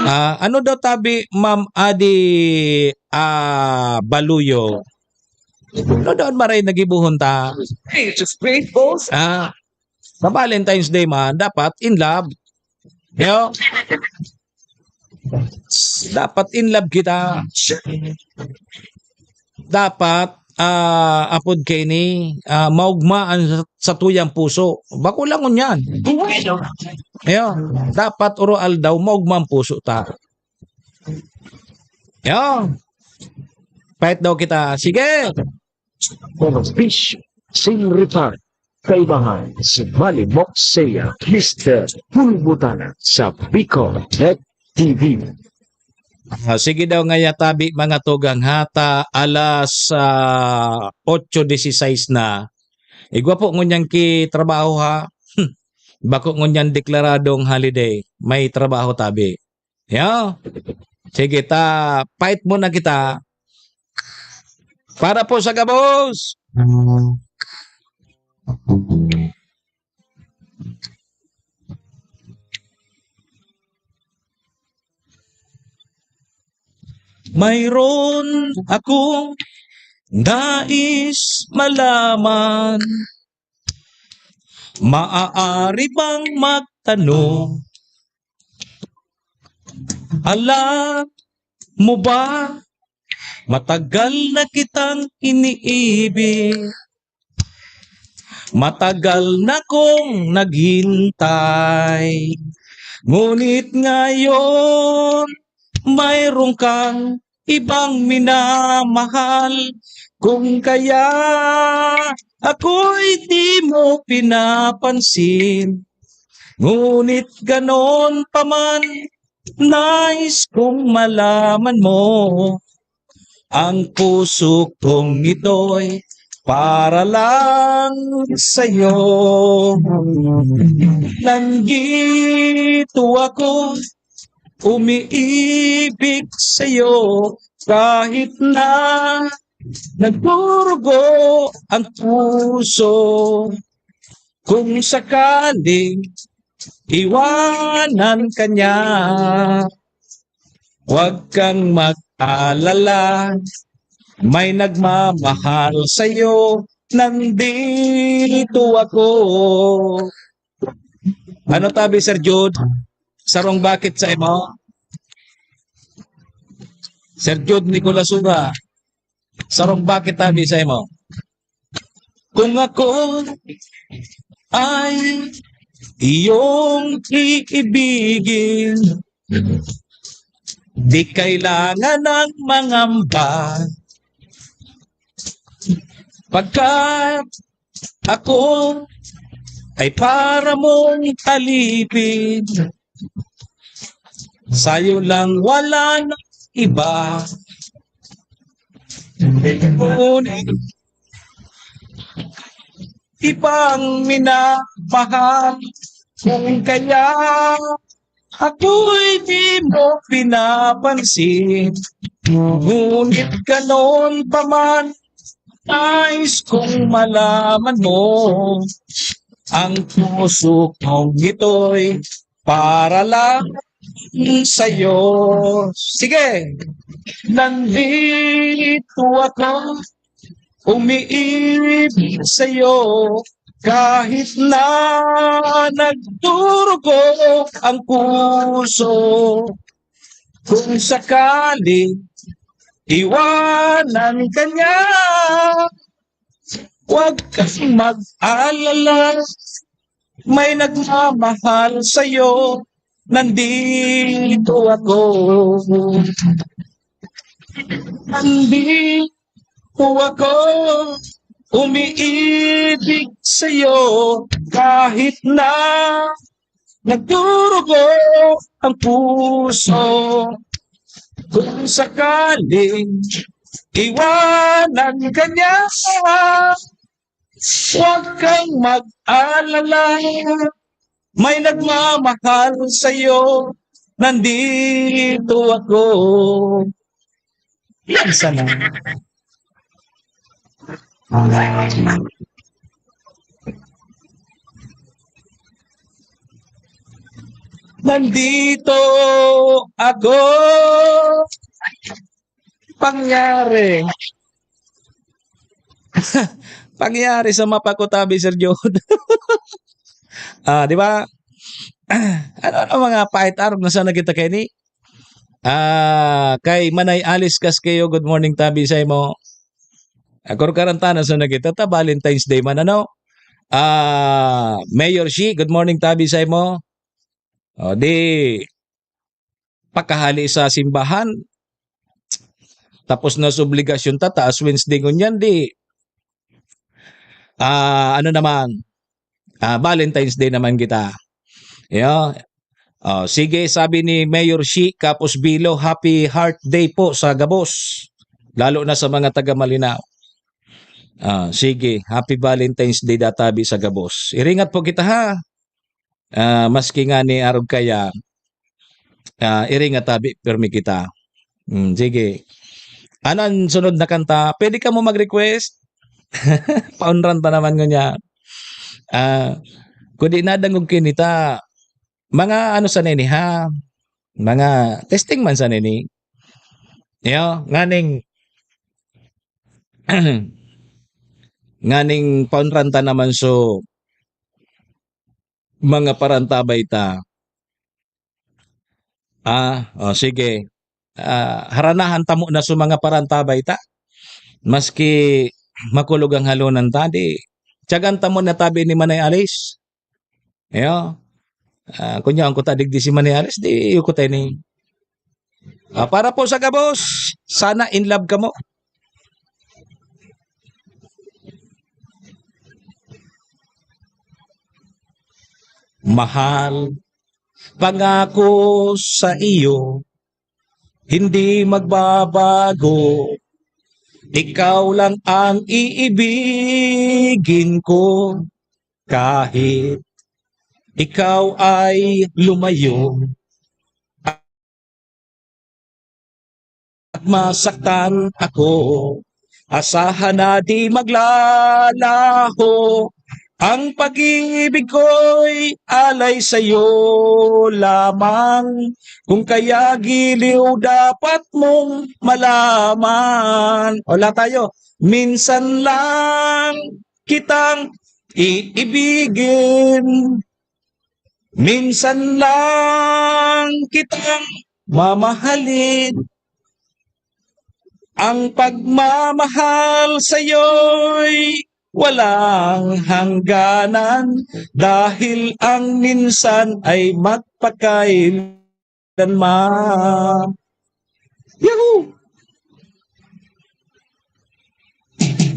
Ah, ano daw tabi, Ma'am Adi ah, Baluyo? Ano daw maray nagibuhon ta? Hey, it's just great balls. Ah, sa Valentine's Day man, dapat in love. Yo. Dapat in love kita. Dapat ah apod kay ni ah, maugma ang sa- satuyang puso. Bako lang ngunyan. Yo. Dapat oro aldaw maugma ang puso ta. Yo. Pait daw kita. Sige. Serbisyo Asin Reparo. Kaibahan si Manny Moxea, Mister Bulbutana sa Bicol Net T V. Ah, sige daw ngaya tabi, mga tugang, hata alas ah, otso disisais na. Igwa po ngunyan ki trabaho, ha. Bako ngunyan deklaradong holiday. May trabaho tabi. Ya. Sige ta, fight muna kita. Para po sa gabos. Mayroon akong nais malaman. Maaari bang magtanong? Alam mo ba, matagal na kitang iniibig. Matagal na kong naghintay. Ngunit ngayon, mayroon kang ibang minamahal. Kung kaya ako'y di mo pinapansin. Ngunit ganon pa man, nais kong malaman mo. Ang puso kong ito'y para lang sa'yo. Nandito ako, umiibig sa'yo, kahit na nagdurugo ang puso. Kung sakaling iwanan ka niya, huwag kang mag alala, may nagmamahal sa'yo, nandito ako. Ano tabi, Sir Jude? Sarong bakit sa imo? Sir Jude Nicolasura, sarong bakit tabi sa imo? Kung ako ay iyong iibigin, di kailangan ng mangamba. Pagkat ako ay para mong alipin. Sa'yo lang, wala na iba. Ngunit ibang minamahal, kung kaya ako'y di mo pinapansin. Ngunit ganon pa man, nais kong malaman mo, ang puso kong ito'y para lang sa'yo. Sige. Nandito ako, umiibig sa'yo, kahit na nagdurugo ang puso. Kung sakaling iwanan ka niya, huwag kang mag-alala. May nagmamahal sa'yo, nandito ako. Nandito ako, umiibig sa'yo, kahit na nagdurugo ang puso. Kung sakaling iwanan ka niya, huwag kang mag-alala. May nagmamahal sa'yo, nandito ako. Yan sana. Nandito ako. Pangyari. Pangyari sa mapa ko tabi, Sir Jod. Ah, di ba? Ano, ano mga pait arog na sana kita kaini? Ah, kay Manay Alice Casqueo, good morning tabi sa imo. Ako karantana sa nagita ta Valentine's Day man, ano? Ah, Mayor Shi, good morning tabi sa imo. O, di pakahali sa simbahan. Tapos na sa obligasyon ta, taas Wednesday ngunyan, di, ah, ano naman, ah, Valentine's Day naman kita. Yo. Oh, sige, sabi ni Mayor Shi Capos Bilo, "Happy Heart Day po sa gabos, lalo na sa mga taga Malinao." Ah, sige, Happy Valentine's Day databi sa gabos. Iringat po kita, ha. Ah, maski nga ni arog kaya, ah, iringat tabi, pirmi kita. Hmm, sige. Ano ang sunod na kanta? Pwede ka mo mag-request? Paunran ta naman ngunyan. Ah, kundi nadangog kinita, mga ano sa nini, ha? Mga testing man sa nini. Yo, nganing, nganing paunran ta naman so mga parantabay ta. Ah, o sige. Ah, haranahan ta mo na so mga parantabay ta. Maski makulog ang halonan ta, di tiyagan ta mo na tabi ni Manay Alice. Yo. Ah, kunya ang kuta digdi si Manay Alice, di yuko tayo ni. Ah, para po sa gabos, sana in love kamo. Mahal, pangako sa iyo, hindi magbabago. Ikaw lang ang iibigin ko, kahit ikaw ay lumayo. At masaktan ako, asahan na di maglalaho. Ang pag-ibig ko'y alay sa'yo lamang, kung kaya giliw dapat mong malaman. Wala tayo. Minsan lang kitang iibigin. Minsan lang kitang mamahalin. Ang pagmamahal sa'yo'y walang hangganan, dahil ang minsan ay magpakailanman. Yahoo!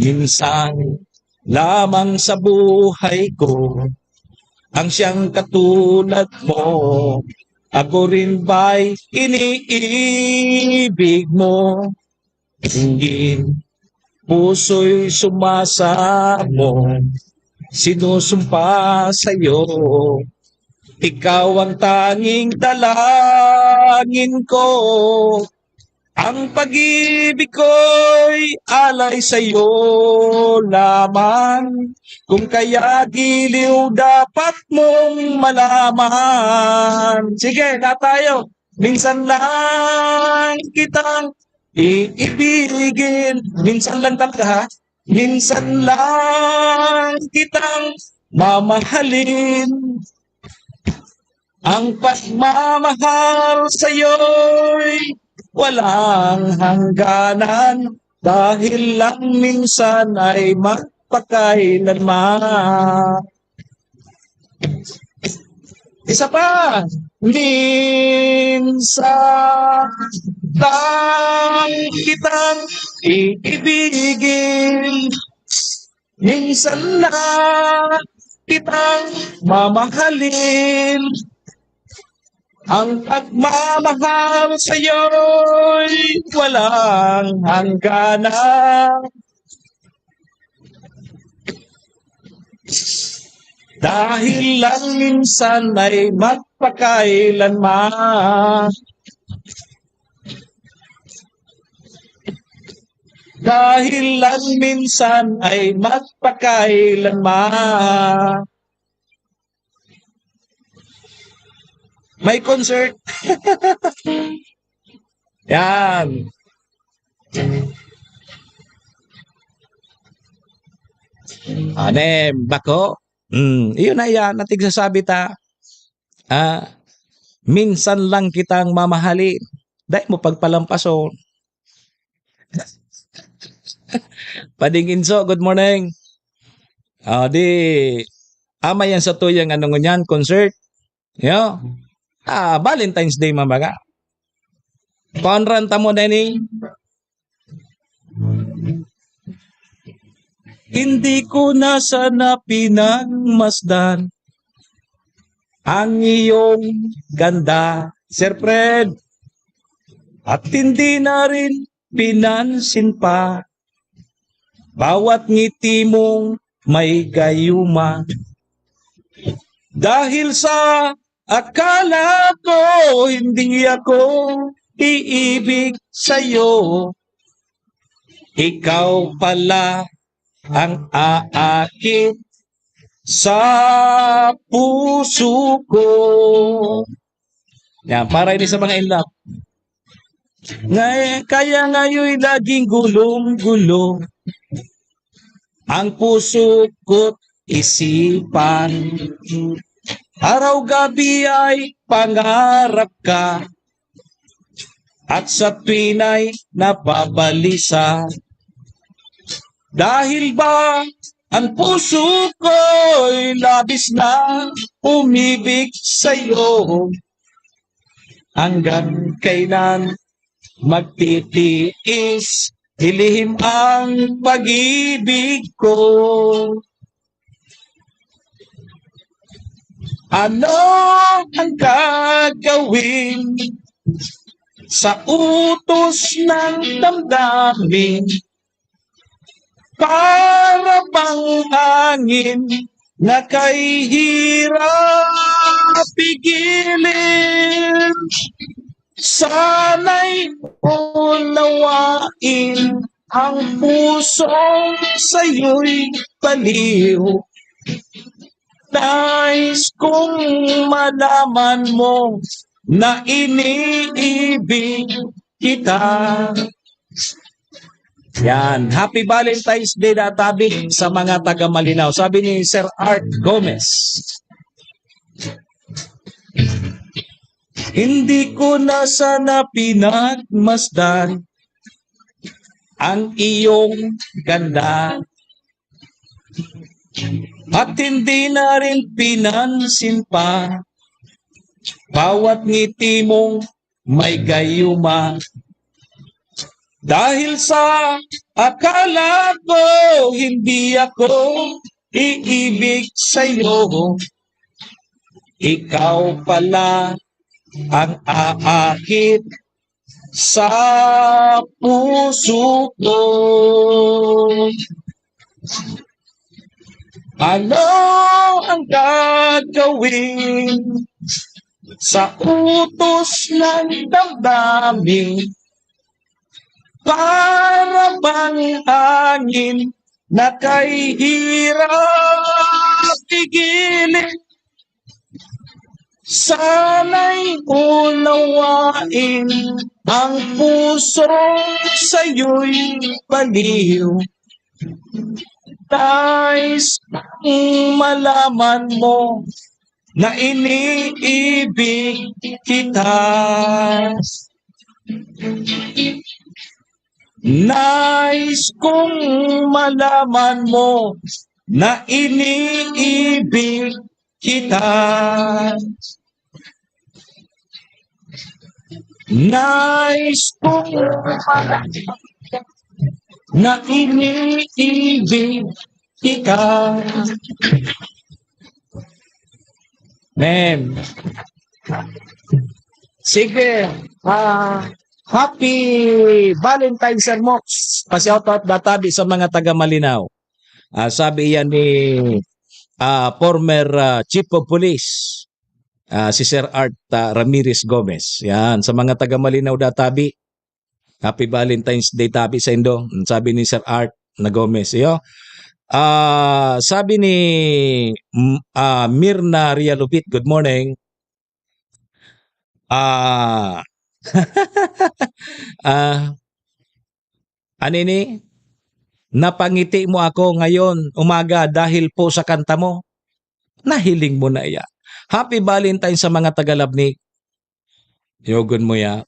Minsan lamang sa buhay ko ang siyang katulad mo. Ako rin ba'y iniibig mo? Ingin, puso'y sumasamo, sinusumpa sa'yo. Ikaw ang tanging dalangin ko. Ang pag-ibig ko'y alay sa'yo lamang. Kung kaya giliw dapat mong malaman. Sige, na tayo. Minsan lang kitang iibigin. Minsan lang talaga, ha? Minsan lang kitang mamahalin. Ang pagmamahal sa'yo'y walang hangganan, dahil lang minsan ay magpakailanman. Isa pa. Minsan lang kitang iibigin. Minsan lang kitang mamahalin. Ang pagmamahal sa'yo'y walang hangganan. Dahil lang minsan ay magpakailanman. Dahil lang minsan ay magpakailanman. May concert. Yan. Anem, bako. Mm, iyon na yan, natigsasabi ta. Ah, minsan lang kitang mamahalin. Dai mo pagpalampason. Pading Inso, good morning. Ah, di, ama yan sa tuyang ano ngunyan, concert. Yo. Ah, Valentine's Day, mambaga. Panran ta mo na ini. Hindi ko na sana pinagmasdan ang iyong ganda, Sir Fred. At hindi na rin pinansin pa bawat ngiti mong may gayuma. Dahil sa akala ko, hindi ako iibig sa'yo. Ikaw pala ang aakit sa puso ko. Yan, para ini sa mga in love. Ngay-, kaya ngayon laging gulong-gulo ang puso ko't isipan. Araw-gabi ay pangarap ka at sa tuwin ay nababalisa. Dahil ba ang puso ko'y labis na umibig sa'yo, hanggang kailan magtitiis, hilihim ang pag-ibig ko? Ano ang gagawin sa utos ng damdamin? Para bang hangin na kay hirap pigilin? Sana'y unawain ang pusong sa'yo'y baliw. Nais kong malaman mo na iniibig kita. Yan. Happy Valentine's Day, da tabi, sa mga taga Malinao. Sabi ni Sir Art Gomez, "Hindi ko na sana pinagmasdan ang iyong ganda. At hindi na rin pinansin pa bawat ngiti mong may gayuma. Dahil sa akala ko hindi ako iibig sa'yo, ikaw pala ang aakit sa puso ko." Ano ang gagawin sa utos ng damdamin? Para bang hangin na kay hirap pigilin. Sana'y unawain ang puso sa'yo'y baliw. Nais kong malaman mo na iniibig kita. Nais kong malaman mo na iniibig kita. Nais kong malaman na iniibig kita. Ma'am. Sige. Ah, happy Valentine's, Sir Mox. Pa-shoutout da tabi sa mga taga Malinao. Ah, sabi yan ni, ah, former, ah, Chief of Police, ah, si Sir Art, ah, Ramirez Gomez. Yan, sa mga taga Malinao da tabi, Happy Valentine's Day tabi saindo, sabi ni Sir Art na Gomez, iyo. Ah, sabi ni, mm, ah, Mirna Rialupit, "Good morning." Ah, ah, ano ini? "Napangiti mo ako ngayon umaga dahil po sa kanta mo." Nahiling mo na iya. Happy Valentine sa mga taga Labnig. Yogon mo ya.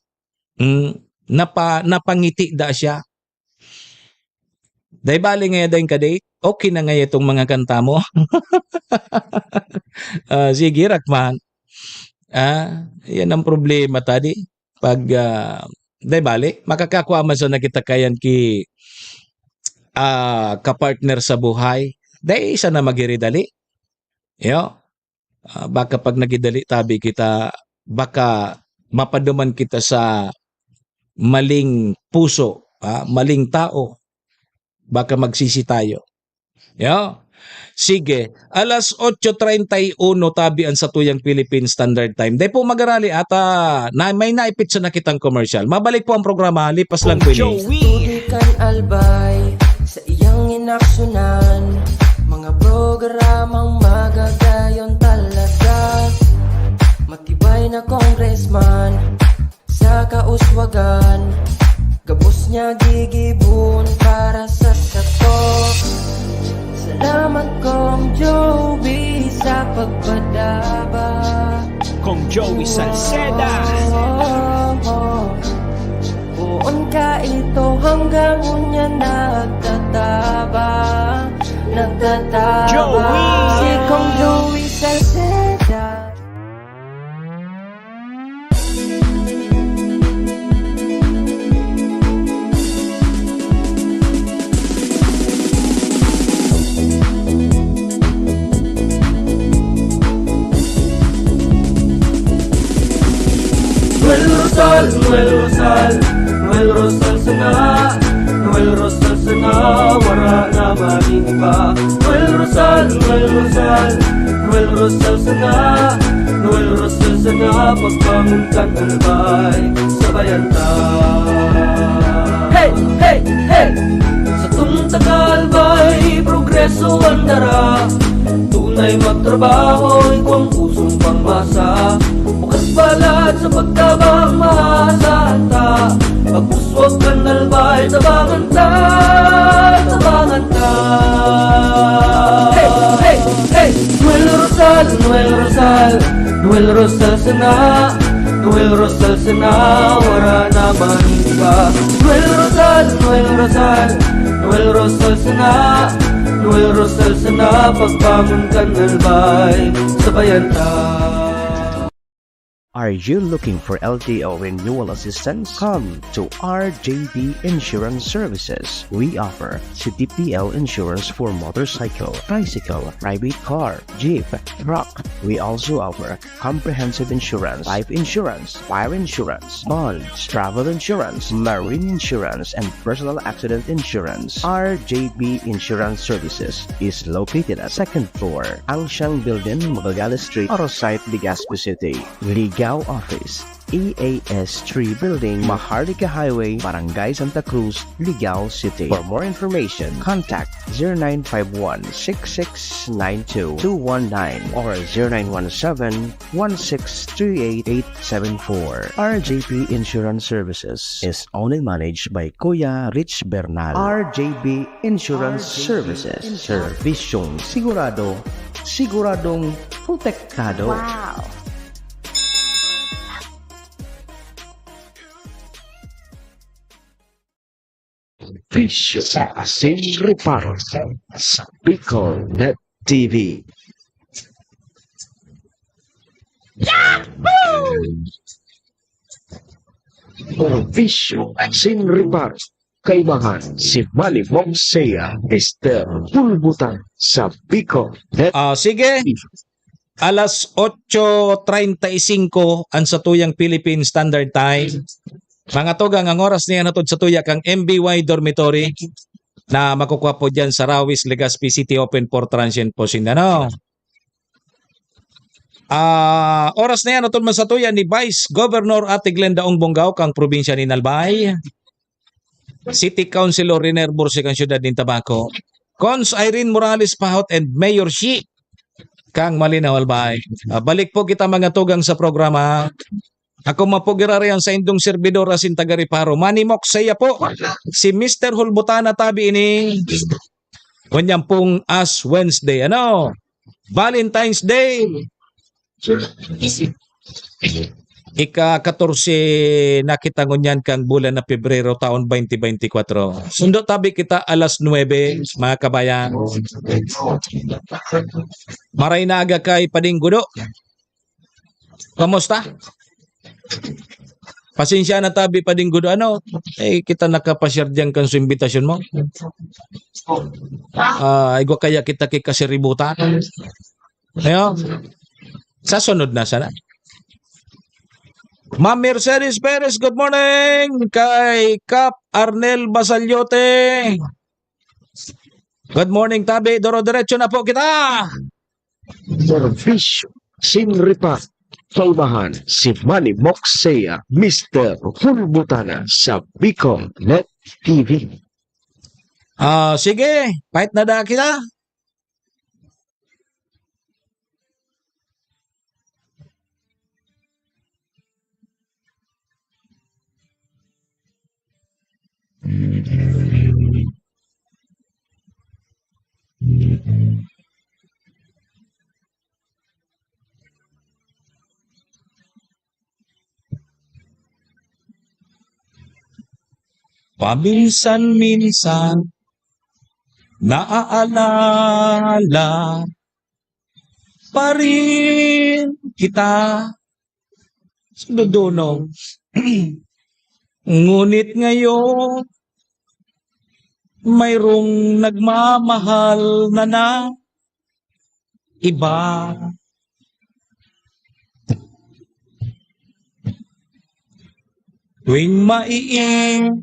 Hmm, napa-, napangiti da siya. Dai bali ngaya daing ka-date, okay na ngaya itong mga kanta mo. Ah, sige, Rakman. Ah, yan ang problema, tadi. Pag, ah, dai bali, makakakua man sana kita kayan ki, ah, kapartner sa buhay. Dai sana magiri dali. Yo. Ah, baka pag nagidali tabi kita, baka mapaduman kita sa maling puso, ah, maling tao. Baka magsisi tayo. Yo. Sige, alas otso treinta y uno tabi an satuyang Philippine Standard Time. Dai po magarali ata na may naipit sa nakitang commercial. Mabalik po ang programa, lipas lang po ini. Joey. Tutukan Albay sa iyang inaksyonan, mga programang magagayon talaga. Matibay na congressman sa kauswagan, gabos niya gigibon para sa sato. Salamat, Kong Joey, sa pagpadaba. Kong Joey Salceda. Oh, oh, oh. Poon ka ito hanggang ngunyan nagtatabang, nagtatabang. Joey! Si Kong Joey Salceda. Noel Rosal, Noel Rosal, Noel Rosal sanga, Noel Rosal sanga, wara na magin iba. Noel Rosal, Noel Rosal, Noel Rosal sanga, Noel Rosal sanga, pagbangon kan Albay, sabayan ta. Hey, hey, hey! Satong taga Albay, progreso an dara. Ay magtrabaho, igwang pusong pangmasa, bukas balat sa pagtabang mahasanta. Pagpuswag kan albay, tabangan ta, tabangan ta. Hey, hey, hey! Noel Rosal, Noel Rosal, Noel Rosal sana. Noel Rosal sana, wara na man iba. Noel Rosal, Noel Rosal, Noel Rosal sana. Noel Rosal sana, pagbangon kan albay, sabayan ta. Are you looking for L T O renewal assistance? Come to R J B Insurance Services. We offer C T P L insurance for motorcycle, tricycle, private car, jeep, truck. We also offer comprehensive insurance, life insurance, fire insurance, bonds, travel insurance, marine insurance, and personal accident insurance. R J B Insurance Services is located at second floor, Angsiang Building, Magallanes Street, Arosite, Legazpi City. Ligao Office, E A S three Building, Maharlika Highway, Barangay Santa Cruz, Ligao City. For more information, contact zero nine five one six six nine two two one nine or zero nine one seven one six three eight eight seven four. R J P Insurance Services is owned and managed by Kuya Rich Bernal. R J B Insurance Services. Serbisyong sigurado, siguradong protektado. Wow! Bisyo sa asin reparo sa Bicol Net T V. Bisyo asin reparo. Kaimahan si Manny Monsea, Mister Bulbutan sa Bicol Net. Ah, sige. Alas otso treinta y cinco ang satuyang Philippine Standard Time. Mga tugang, ang oras niya hatod satuya kang M B Y Dormitory na makukuha po dyan sa Rawis, Legazpi City, open for transient po sinda, no? Ah, oras na yan, hatod man satuya ni Vice Governor Ate Glenda Ong Bongao kang probinsya nin Albay. City Councilor Riner Bursi kang siyudad nin Tabaco. Cons Irene Morales Pahot and Mayor Shi kang Malinao, Albay. Ah, balik po kita, mga tugang, sa programa. Ako man po giraray an saindong servidor asin taga-reparo, Manny Mok, saiya po si Mister Hulbutana tabi ini. Ngunyan pong Ash Wednesday, ano? Valentine's Day. Ika-katorse na kita ngunyan kang bulan na Pebrero, taon twenty twenty-four. Sundo tabi kita alas nuebe, mga kabayan. Maray na aga kay Pading Gudo. Kamusta? Pasensya na tabi, Pading Gudo, ano? Eh, kita nakapashare diyan kan sa imbitasyon mo. Ah, igwa kaya kita kay kasiributan. Ayo. Sa sunod na sana. Ma'am Mercedes Perez, good morning. Kay Kap Arnel Basalyote. Good morning, tabi. Doro-diretso na po kita. Serbisyo sin reparo. Kaimahan si Manny Moksea, Mister Hulbutana sa Bicol Net T V. Ah, sige, pait na da kita. Paminsan-minsan, naaalala pa rin kita. Sundodonong. Ngunit ngayon, mayroong nagmamahal na na iba. Tuwing maiisip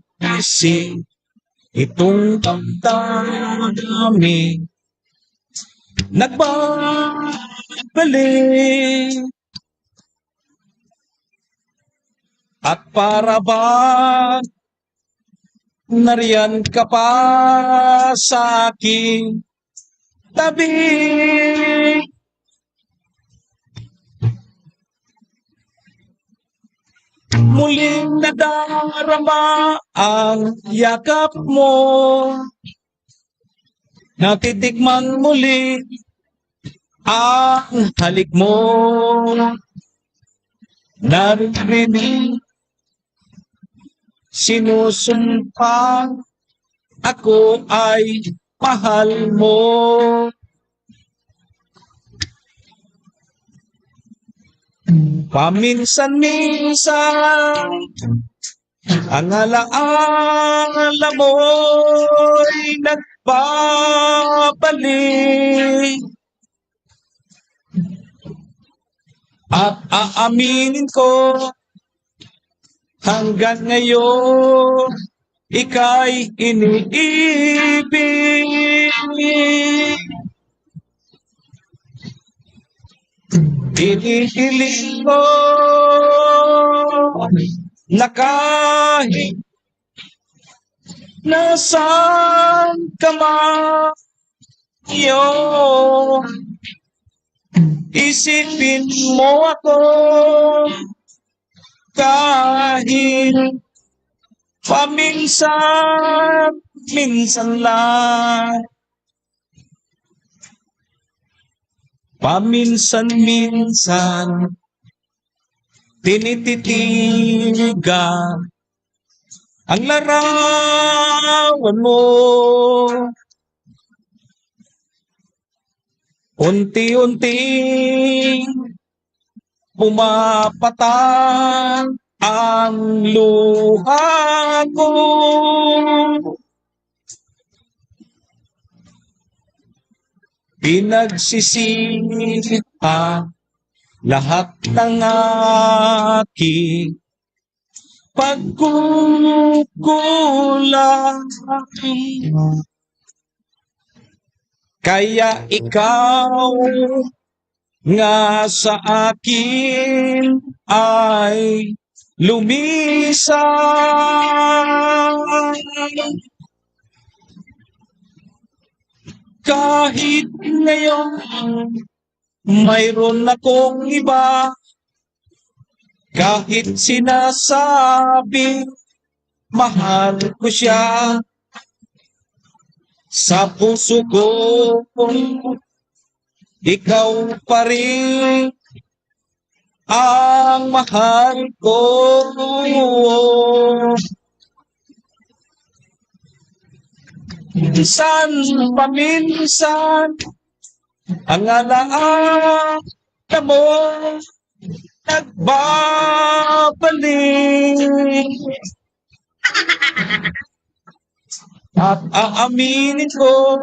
itong damdamin, nagbabalik. At para bang nariyan ka pa sa akin? tabi. Muling nadarama ang yakap mo. Natitikman muli ang halik mo. Naririnig, sinusumpa, ako ay mahal mo. Paminsan-minsan, ang alaala mo'y nagbabalik. At aaminin ko, hanggang ngayon, ika'y iniibig. Hinihiling ko na kahit nasaan ka man, iyo, isipin mo ako kahit paminsan-minsan lang. Paminsan-minsan, tinititigan ang larawan mo. Unti-unting pumapatang ang luha ko. Pinagsisihan lahat ng aking pagkukulang. Kaya ikaw nga sa akin ay lumisan. Kahit ngayon, mayroon akong iba. Kahit sinasabi, mahal ko siya. Sa puso ko, ikaw pa rin ang mahal ko. Minsan paminsan, ang alaala mo nagbabalik. At aaminin ko,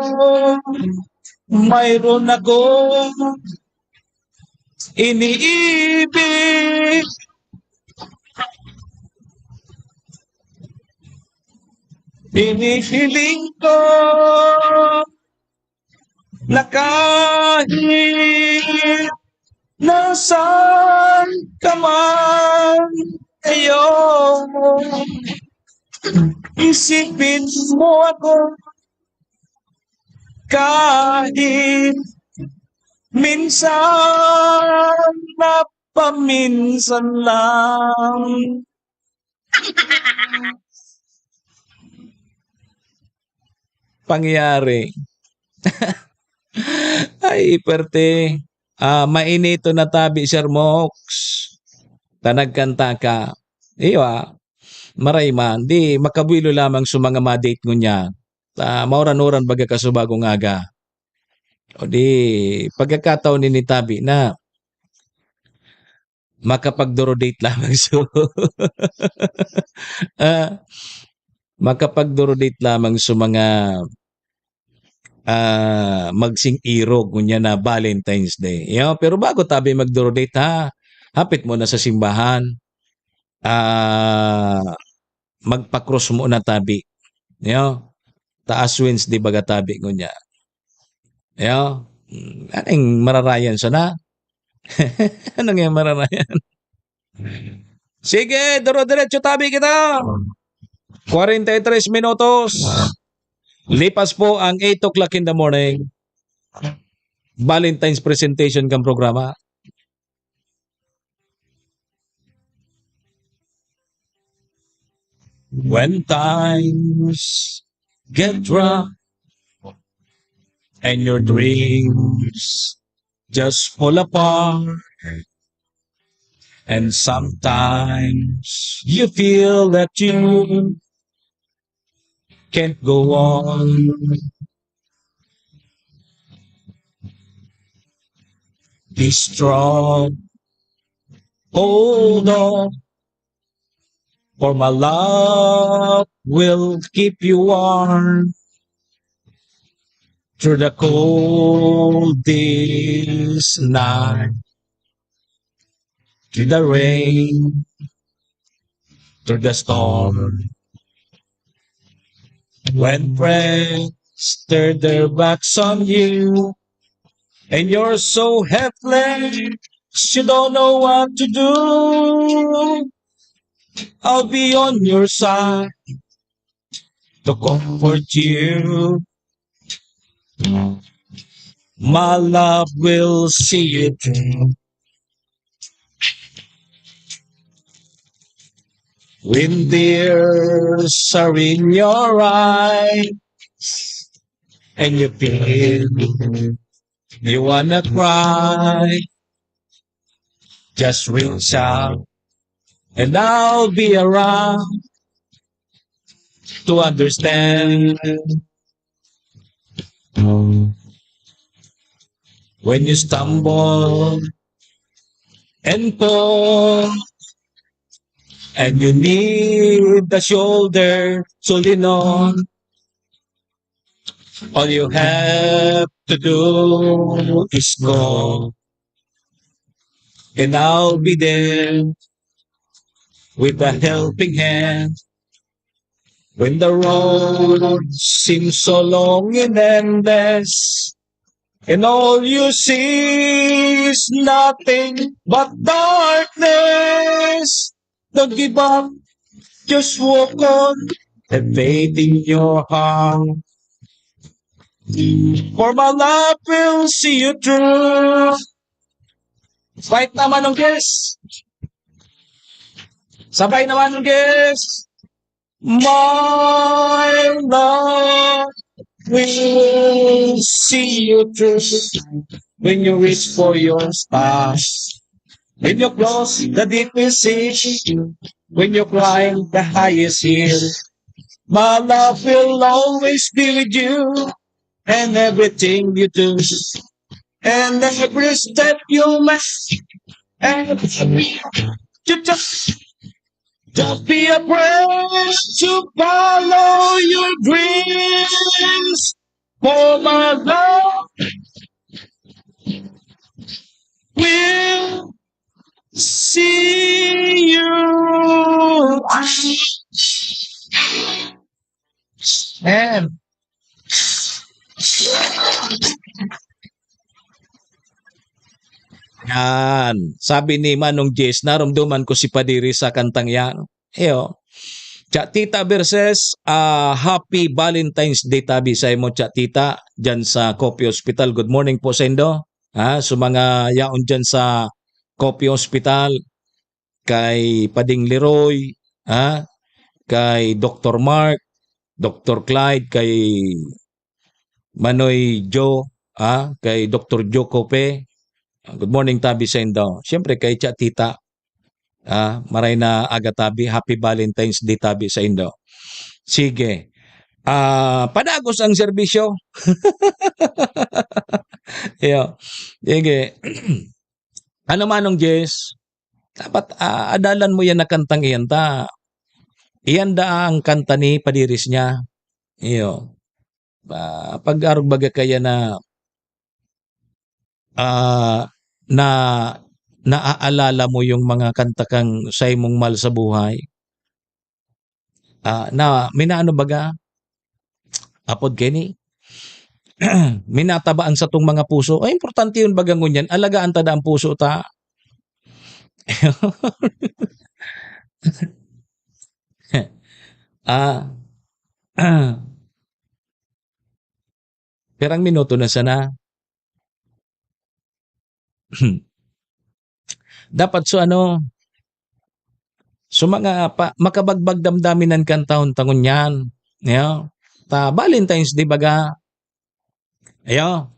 mayroon akong iniibig. Hinihiling ko na kahit nasaan ka man, iyo, isipin mo ako kahit minsan na paminsan lang. Pangyayari. Ay, perte. Ah, mainito na tabi, Sir Mox. Ta nagkanta ka. Iyo, ah. Maray man, di makabuelo lamang sa mga ma-date ngunyan. Ta mauran-uran baga ka sa bagong aga. O di, pagkakataon ni tabi na makapagduro-date lamang so, ah, makapagduro-date lamang sa mga, ah, magsing-irog, ngunyan na Valentine's Day. Yo, pero bago tabi magduro-date, ha, hapit mo na sa simbahan. Ah, magpa-cross mo na tabi. Yo, taas wins di baga tabi, ngunyan. Yo, mm, anong mararayan sana? Ano nga mararayan? Sige, duro-diretso tabi kita. Kwarenta y tres minutos. Lipas po ang eight o'clock in the morning. Valentine's presentation kan programa. When times get rough and your dreams just fall apart, and sometimes you feel that you can't go on. Be strong. Hold on. For my love will keep you warm through the coldest night, through the rain, through the storm. When friends turn their backs on you, and you're so helpless, you don't know what to do, I'll be on your side to comfort you. My love will see you through. When tears are in your eyes and you feel you wanna cry, just reach out and I'll be around to understand. When you stumble and fall, and you need a shoulder to lean on, all you have to do is call, and I'll be there with a helping hand. When the road seems so long and endless, and all you see is nothing but darkness, don't give up, just walk on, have faith in your heart. For my love will see you through. Fight naman ng guest. Sabay naman ng guest. My love will see you through when you reach for your stars. When you cross the deepest sea, when you climb the highest hill, my love will always be with you and everything you do, and every step you make, and every you just, just be a brave to follow your dreams. For my love will see you. Amen. Yan. Sabi ni Manong Jess, "Naromdoman ko si Padiri sa kantang yan." Iyo. Cha Tita versus, ah, Happy Valentine's Day tabi sa imo, Cha Tita, dyan sa Coffee Hospital. Good morning po sa indo. Ha, sa mga yaon dyan sa Coffee Hospital, kay Pading Leroy, ha, kay Doktor Mark, Doktor Clyde, kay Manoy Joe, ha, kay Doktor Joe Cope. Good morning tabi sa indo. Siyempre, kay Cha Tita, ah, maray na aga tabi, Happy Valentine's Day tabi sa indo. Sige. Ah, padagos ang serbisyo. Iyo. Sige. Ano, Manong Jess? Dapat, ah, adalan mo yan na kantang iyan ta. Iyan da ang kanta ni Padiris niya. Iyo. Ah, pag-arog baga kaya na, ah, na naaalala mo yung mga kanta kang sa imong mahal sa buhay. Ah, na minaano baga, apod kini, minataba ang satong mga puso. Ay, importante yun baga ngunyan, alagaan ta da ang puso ta. Ah, ah. Pirang minuto na sana? Dapat so ano, so mga pa, makabagbag damdamin an kantahon ta ngunyan. Yeah. Ta Valentine's Day baga. Ayo.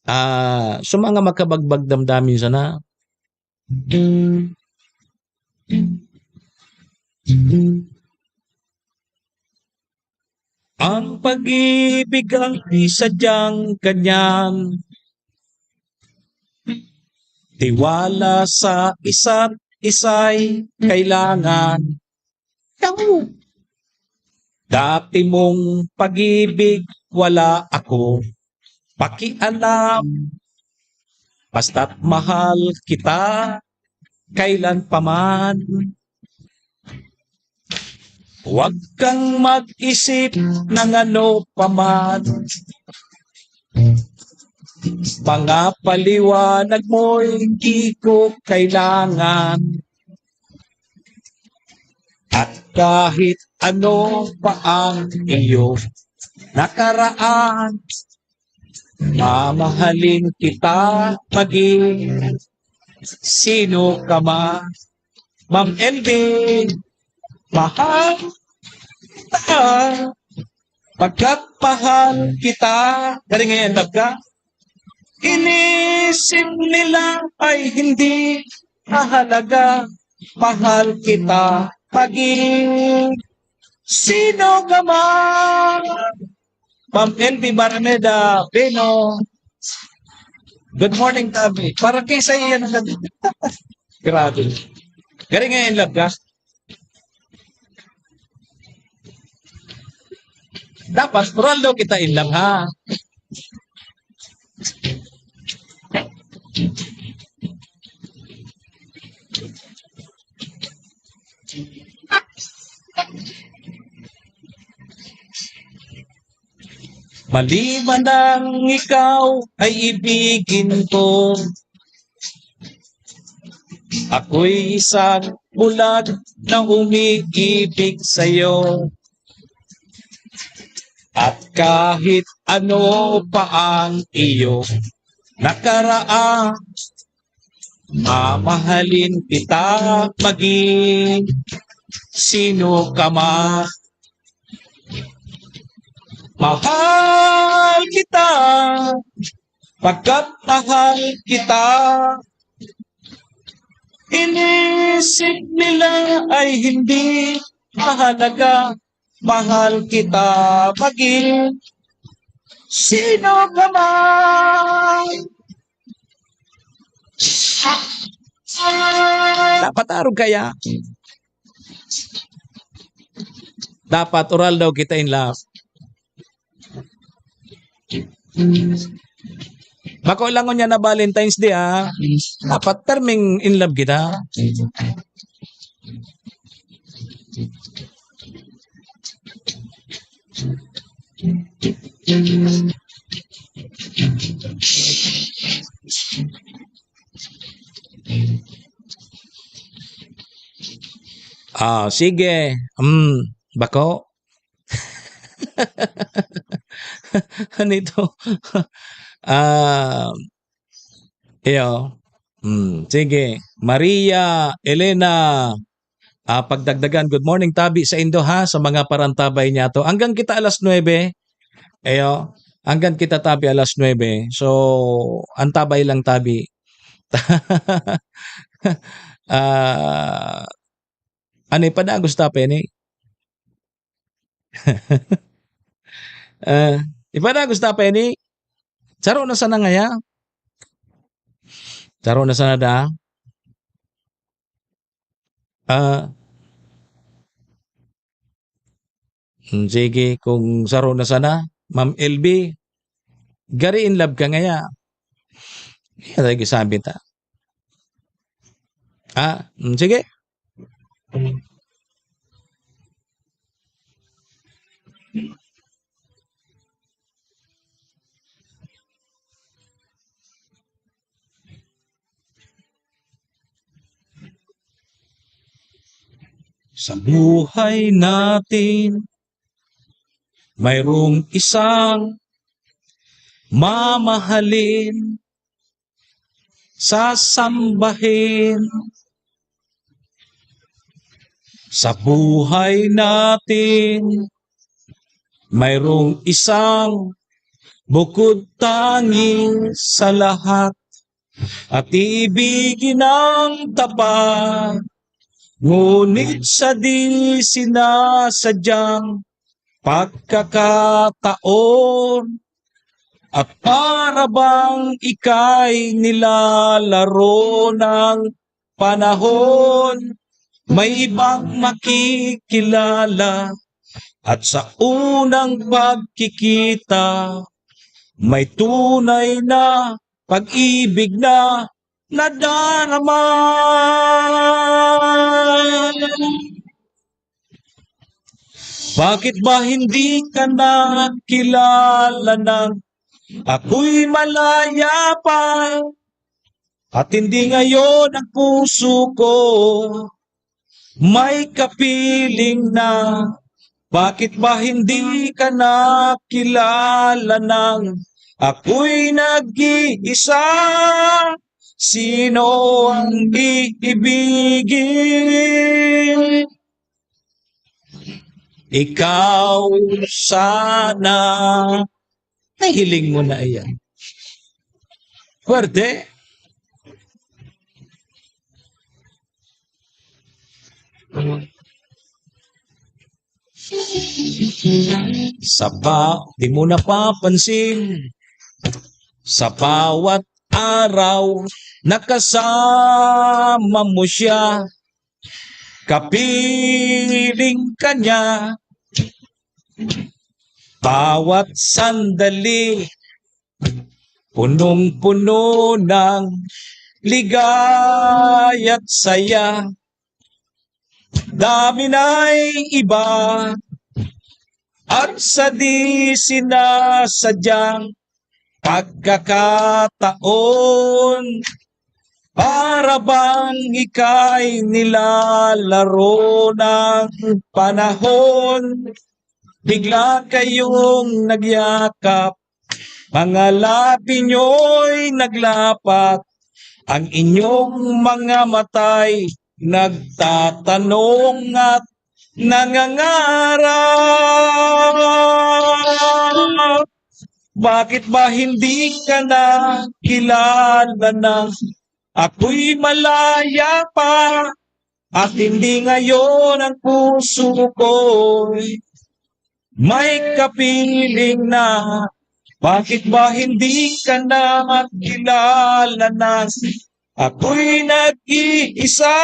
Ah, so mga makabagbag damdamin sana. Ang pag-ibig ay sadyang ganyan. Tiwala sa isa't isa'y kailangan. Dati mong pag-ibig, wala ako pakialam. Basta't mahal kita, kailan pa man. Huwag kang mag-isip ng ano pa man. Mga paliwanag mo'y di ko kailangan. At kahit ano pa ang iyong nakaraan, mamahalin kita maging sino ka man. Ma'am L B, mahal kita. Pagkat mahal kita, galing ngayon, love ka? Inisip nila ay hindi mahalaga. Mahal kita, maging sino ka man. Ma'am L B Barameda, Beno. Good morning, Tabi. Para kay sa iyan ang Grabe. Galing nga in love ka. Dapat, moral daw kita in love, ha? Maliban ang ikaw ay ibigin ko. Ako'y isang bulag na umiibig sa'yo. At kahit ano pa ang iyong nakaraan, mamahalin kita maging sino ka man. Mahal kita, pagkat mahal kita. Inisip nila ay hindi mahalaga. Mahal kita maging sino ka man. Dapat arog kaya. Dapat oral daw kita in love. Bako lang niya na Valentine's Day, ha? Dapat terming in love kita. Ah, sige. Hmm, bako? Ano ito? Ah, iyo. Hmm, sige. Maria Elena, ah, Pagdagdagan, good morning, tabi sa indo, ha, sa mga parantabay niya to. Hanggang kita alas nuebe. Iyo, hanggang kita tabi alas nuebe. So, antabay lang tabi. Ah, ano, ipadagos ta pa ini? Ah, ipadagos ta pa ini? Saro na sana ngaya? Saro na sana da? Ah, hmm, sige, kung saro na sana, Ma'am L B, gari in love ka ngaya. Kaya tayo gisabi ta. Ah, hmm, sige. Sa buhay natin, mayroong isang mamahalin. sasambahin. Sa buhay natin, mayroong isang bukod tangi sa lahat at iibigin ang tapat. Ngunit sa di sinasadyang pagkakataon, at para bang ika'y nilalaro ng panahon, may ibang makikilala, at sa unang pagkikita, may tunay na pag-ibig na nadarama. Bakit ba hindi ka nakilala nang ako'y malaya pa? At hindi ngayon ang puso ko may kapiling na. Bakit ba hindi ka nakilala nang ako'y nag-iisa? Sino ang iibigin? Ikaw sana. Nahiling mo na iyan. Pwede. Sa ba, di mo napapansin. Sa bawat araw, nakasama mo siya. Kapiling ka niya. Bawat sandali, punong-puno ng ligaya't saya. Dami na'y iba at sa di sinasadyang pagkakataon, para bang ika'y nilalaro ng panahon. Bigla kayong nagyakap, mga labi niyo'y naglapat, ang inyong mga mata'y nagtatanong at nangangarap. Bakit ba hindi ka nakilala na ako'y malaya pa? At hindi ngayon ang puso ko'y may kapiling na. Bakit ba hindi ka nakilala na ako'y nag-iisa?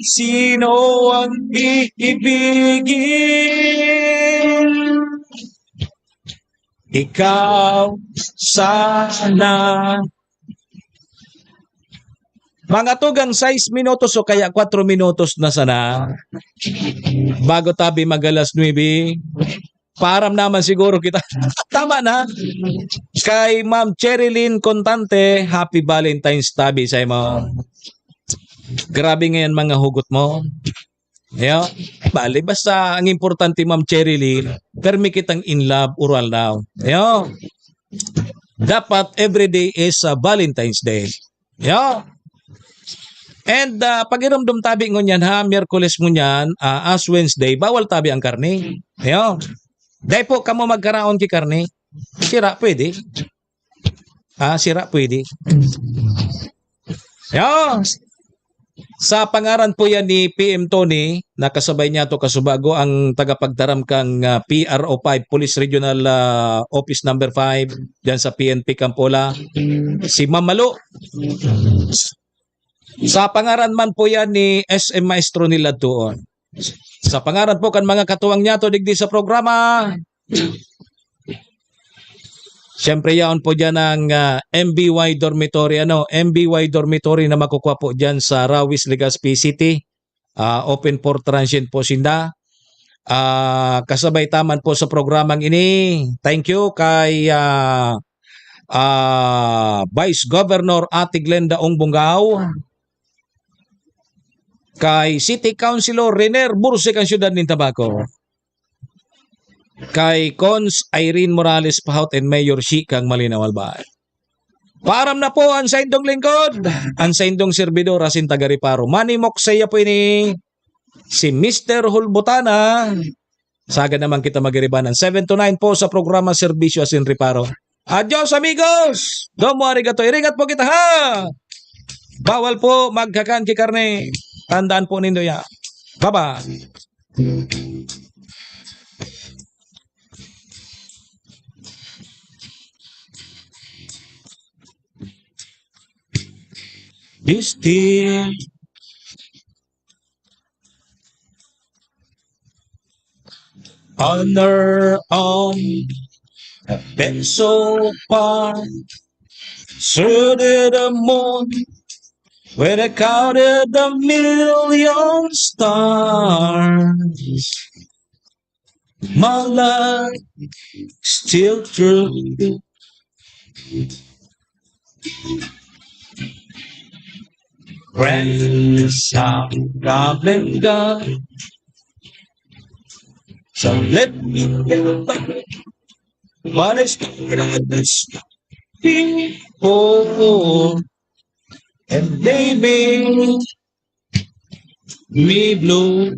Sino ang iibigin? Ikaw sana. Mga tugang sais minutos o kaya kwatro minutos na sana bago tabi mag-alas nuebe. Paaram naman siguro kita. Tama na. Kay Ma'am Cherilyn Contante, happy Valentine's tabi sa imo. Grabe ngayon mga hugot mo. Yo, bali, basta ang importante, Ma'am Cherilyn, permi kitang in love, oral daw. Yo, dapat every day is, ah, Valentine's Day. Yo. And, ah, pag-irumdom tabi ngunyan, ha, Miyerkules ngunyan, ah, Ash Wednesday, bawal tabi ang karne. Yo. Dai po kamo magkaraon ki karne. Sira, pwede. Ah, sira, pwede. Yo. Sa pangaran po yan ni P M Tony, nakasabay niya to kasubago ang tagapagtaram kang, ah, P R O five Police Regional, ah, Office Number five, diyan sa P N P Campola, si Ma'am Malo. Sa pangaran man po yan ni S M Maestro Niladtuon. Sa pangaran po kan mga katuwang niya to digdi sa programa, siyempre, yaon po diyan ang, ah, M B Y Dormitory, ano, M B Y Dormitory na makukuha po diyan sa Rawis, Legazpi City. Ah, open for transient po sinda. Ah, kasabay ta man po sa programang ini. Thank you kay, ah, ah, Vice Governor Ate Glenda Ong Bungao, kay City Councilor Renier Bursik ang siyudad nin Tabaco, kay Cons Irene Morales Pahot and Mayor Shikang Malinaw Albay. Paaram na po an saindong lingkod, an saindong serbidor asin taga-Reparo. Manimok saiya po ini, si Mister Hulbutana. Sagad naman kita magiribanan. Seven to nine po sa programa Serbisyo asin Reparo. Adios, amigos! Domo arigato. Iringat po kita, ha? Bawal po magkakan ki karne. Tandaan po nindo yan. Bye-bye. This thing on her own, a pencil part, through the moon, when I counted the million stars. My love still true. Friends are coming down. So let me get back. What is this people? And they make me blue.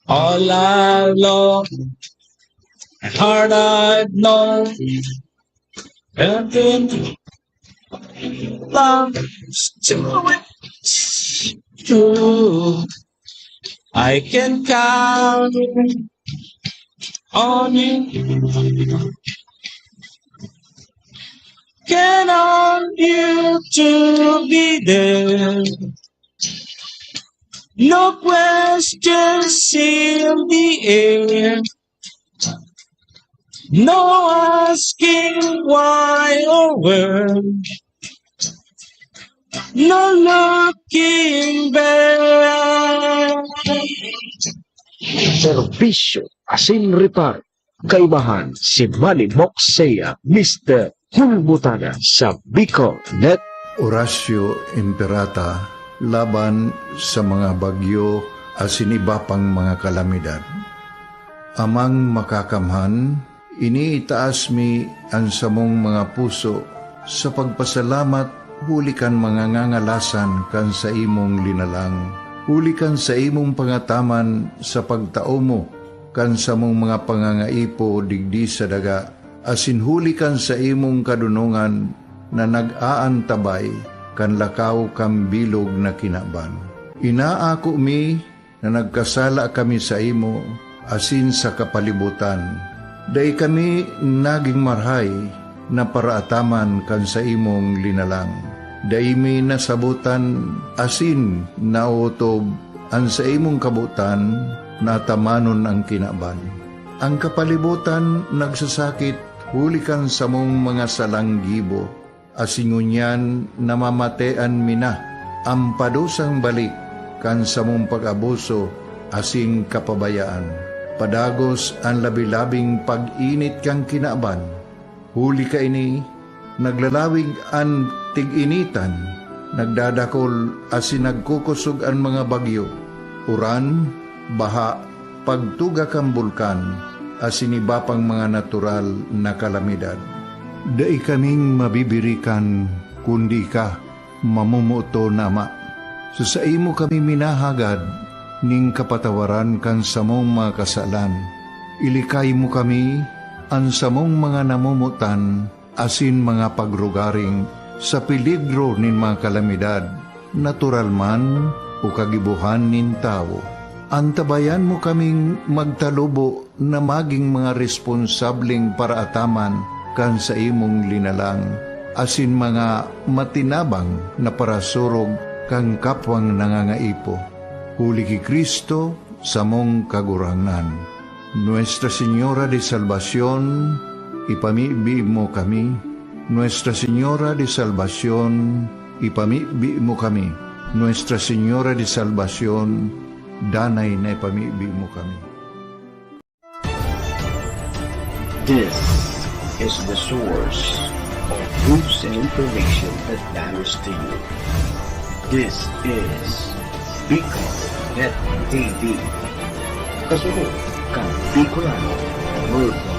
All alone, heart I've known, and then lost to it. True, I can count on you. Can on you to be there. No questions in the air. No asking why or where. No looking back. Serbisyo asin reparo. Kaibahan si Manny Moxea, Mister Hulbutana sa Bicol Net. Horacio Imperata laban sa mga bagyo asin iba pang mga kalamidad. Amang Makakamhan, iniitaas mi an samong mga puso sa pagpasalamat huli kan mga ngangalasan kan saimong linalang, huli kan saimong pangataman sa pagtao mo kan samong mga pangangaipo digdi sa daga, asin huli kan saimong kadonongan na nag-aantabay kan lakaw kan bilog na kinaban. Inaako mi na nagkasala kami saimo asin sa kapalibotan. Dai kami nagin marahay na paraataman kan saimong linalang. Dai mi nasabotan asin naotob an saimong kabotan na atamanon an kinaban. An kapalibotan nagsasakit huli kan samong mga salang gibo, asin ngunyan namamatean mi na an padusang balik kan samong pag-abuso asin kapabayaan. Padagos an labi-labing pag-init kan kinaban. Huli kaini, naglalawig an tig-initan, nagdadakol asin nagkukosog an mga bagyo, uran, baha, pagtuga kan bulkan, asin iba pang mga natural na kalamidad. Dai kaming mabibirikan, kundi ika, mamomoton na Ama. Sa saimo kami minahagad nin kapatawaran kan samong mga kasalan. Ilikay mo kami, an samong mga namomotan, asin mga pagrugaring sa peligro nin mga kalamidad, natural man o kagibohan nin tawo. Antabayan mo kaming magtalubo na magin mga responsableng paraataman kan saimong linalang, asin mga matinabang na parasurog kan kapwang nangangaipo. Huli ki Cristo, samong Kagurangnan. Nuestra Señora de Salvacion, ipamibi mo kami. Nuestra Señora de Salvacion, ipamibi mo kami. Nuestra Señora de Salvacion, danay na ipamibi mo kami. This is the source of news and information that matters to you. This is Bicol Net T V. Kasunod kan Bicolano. Good.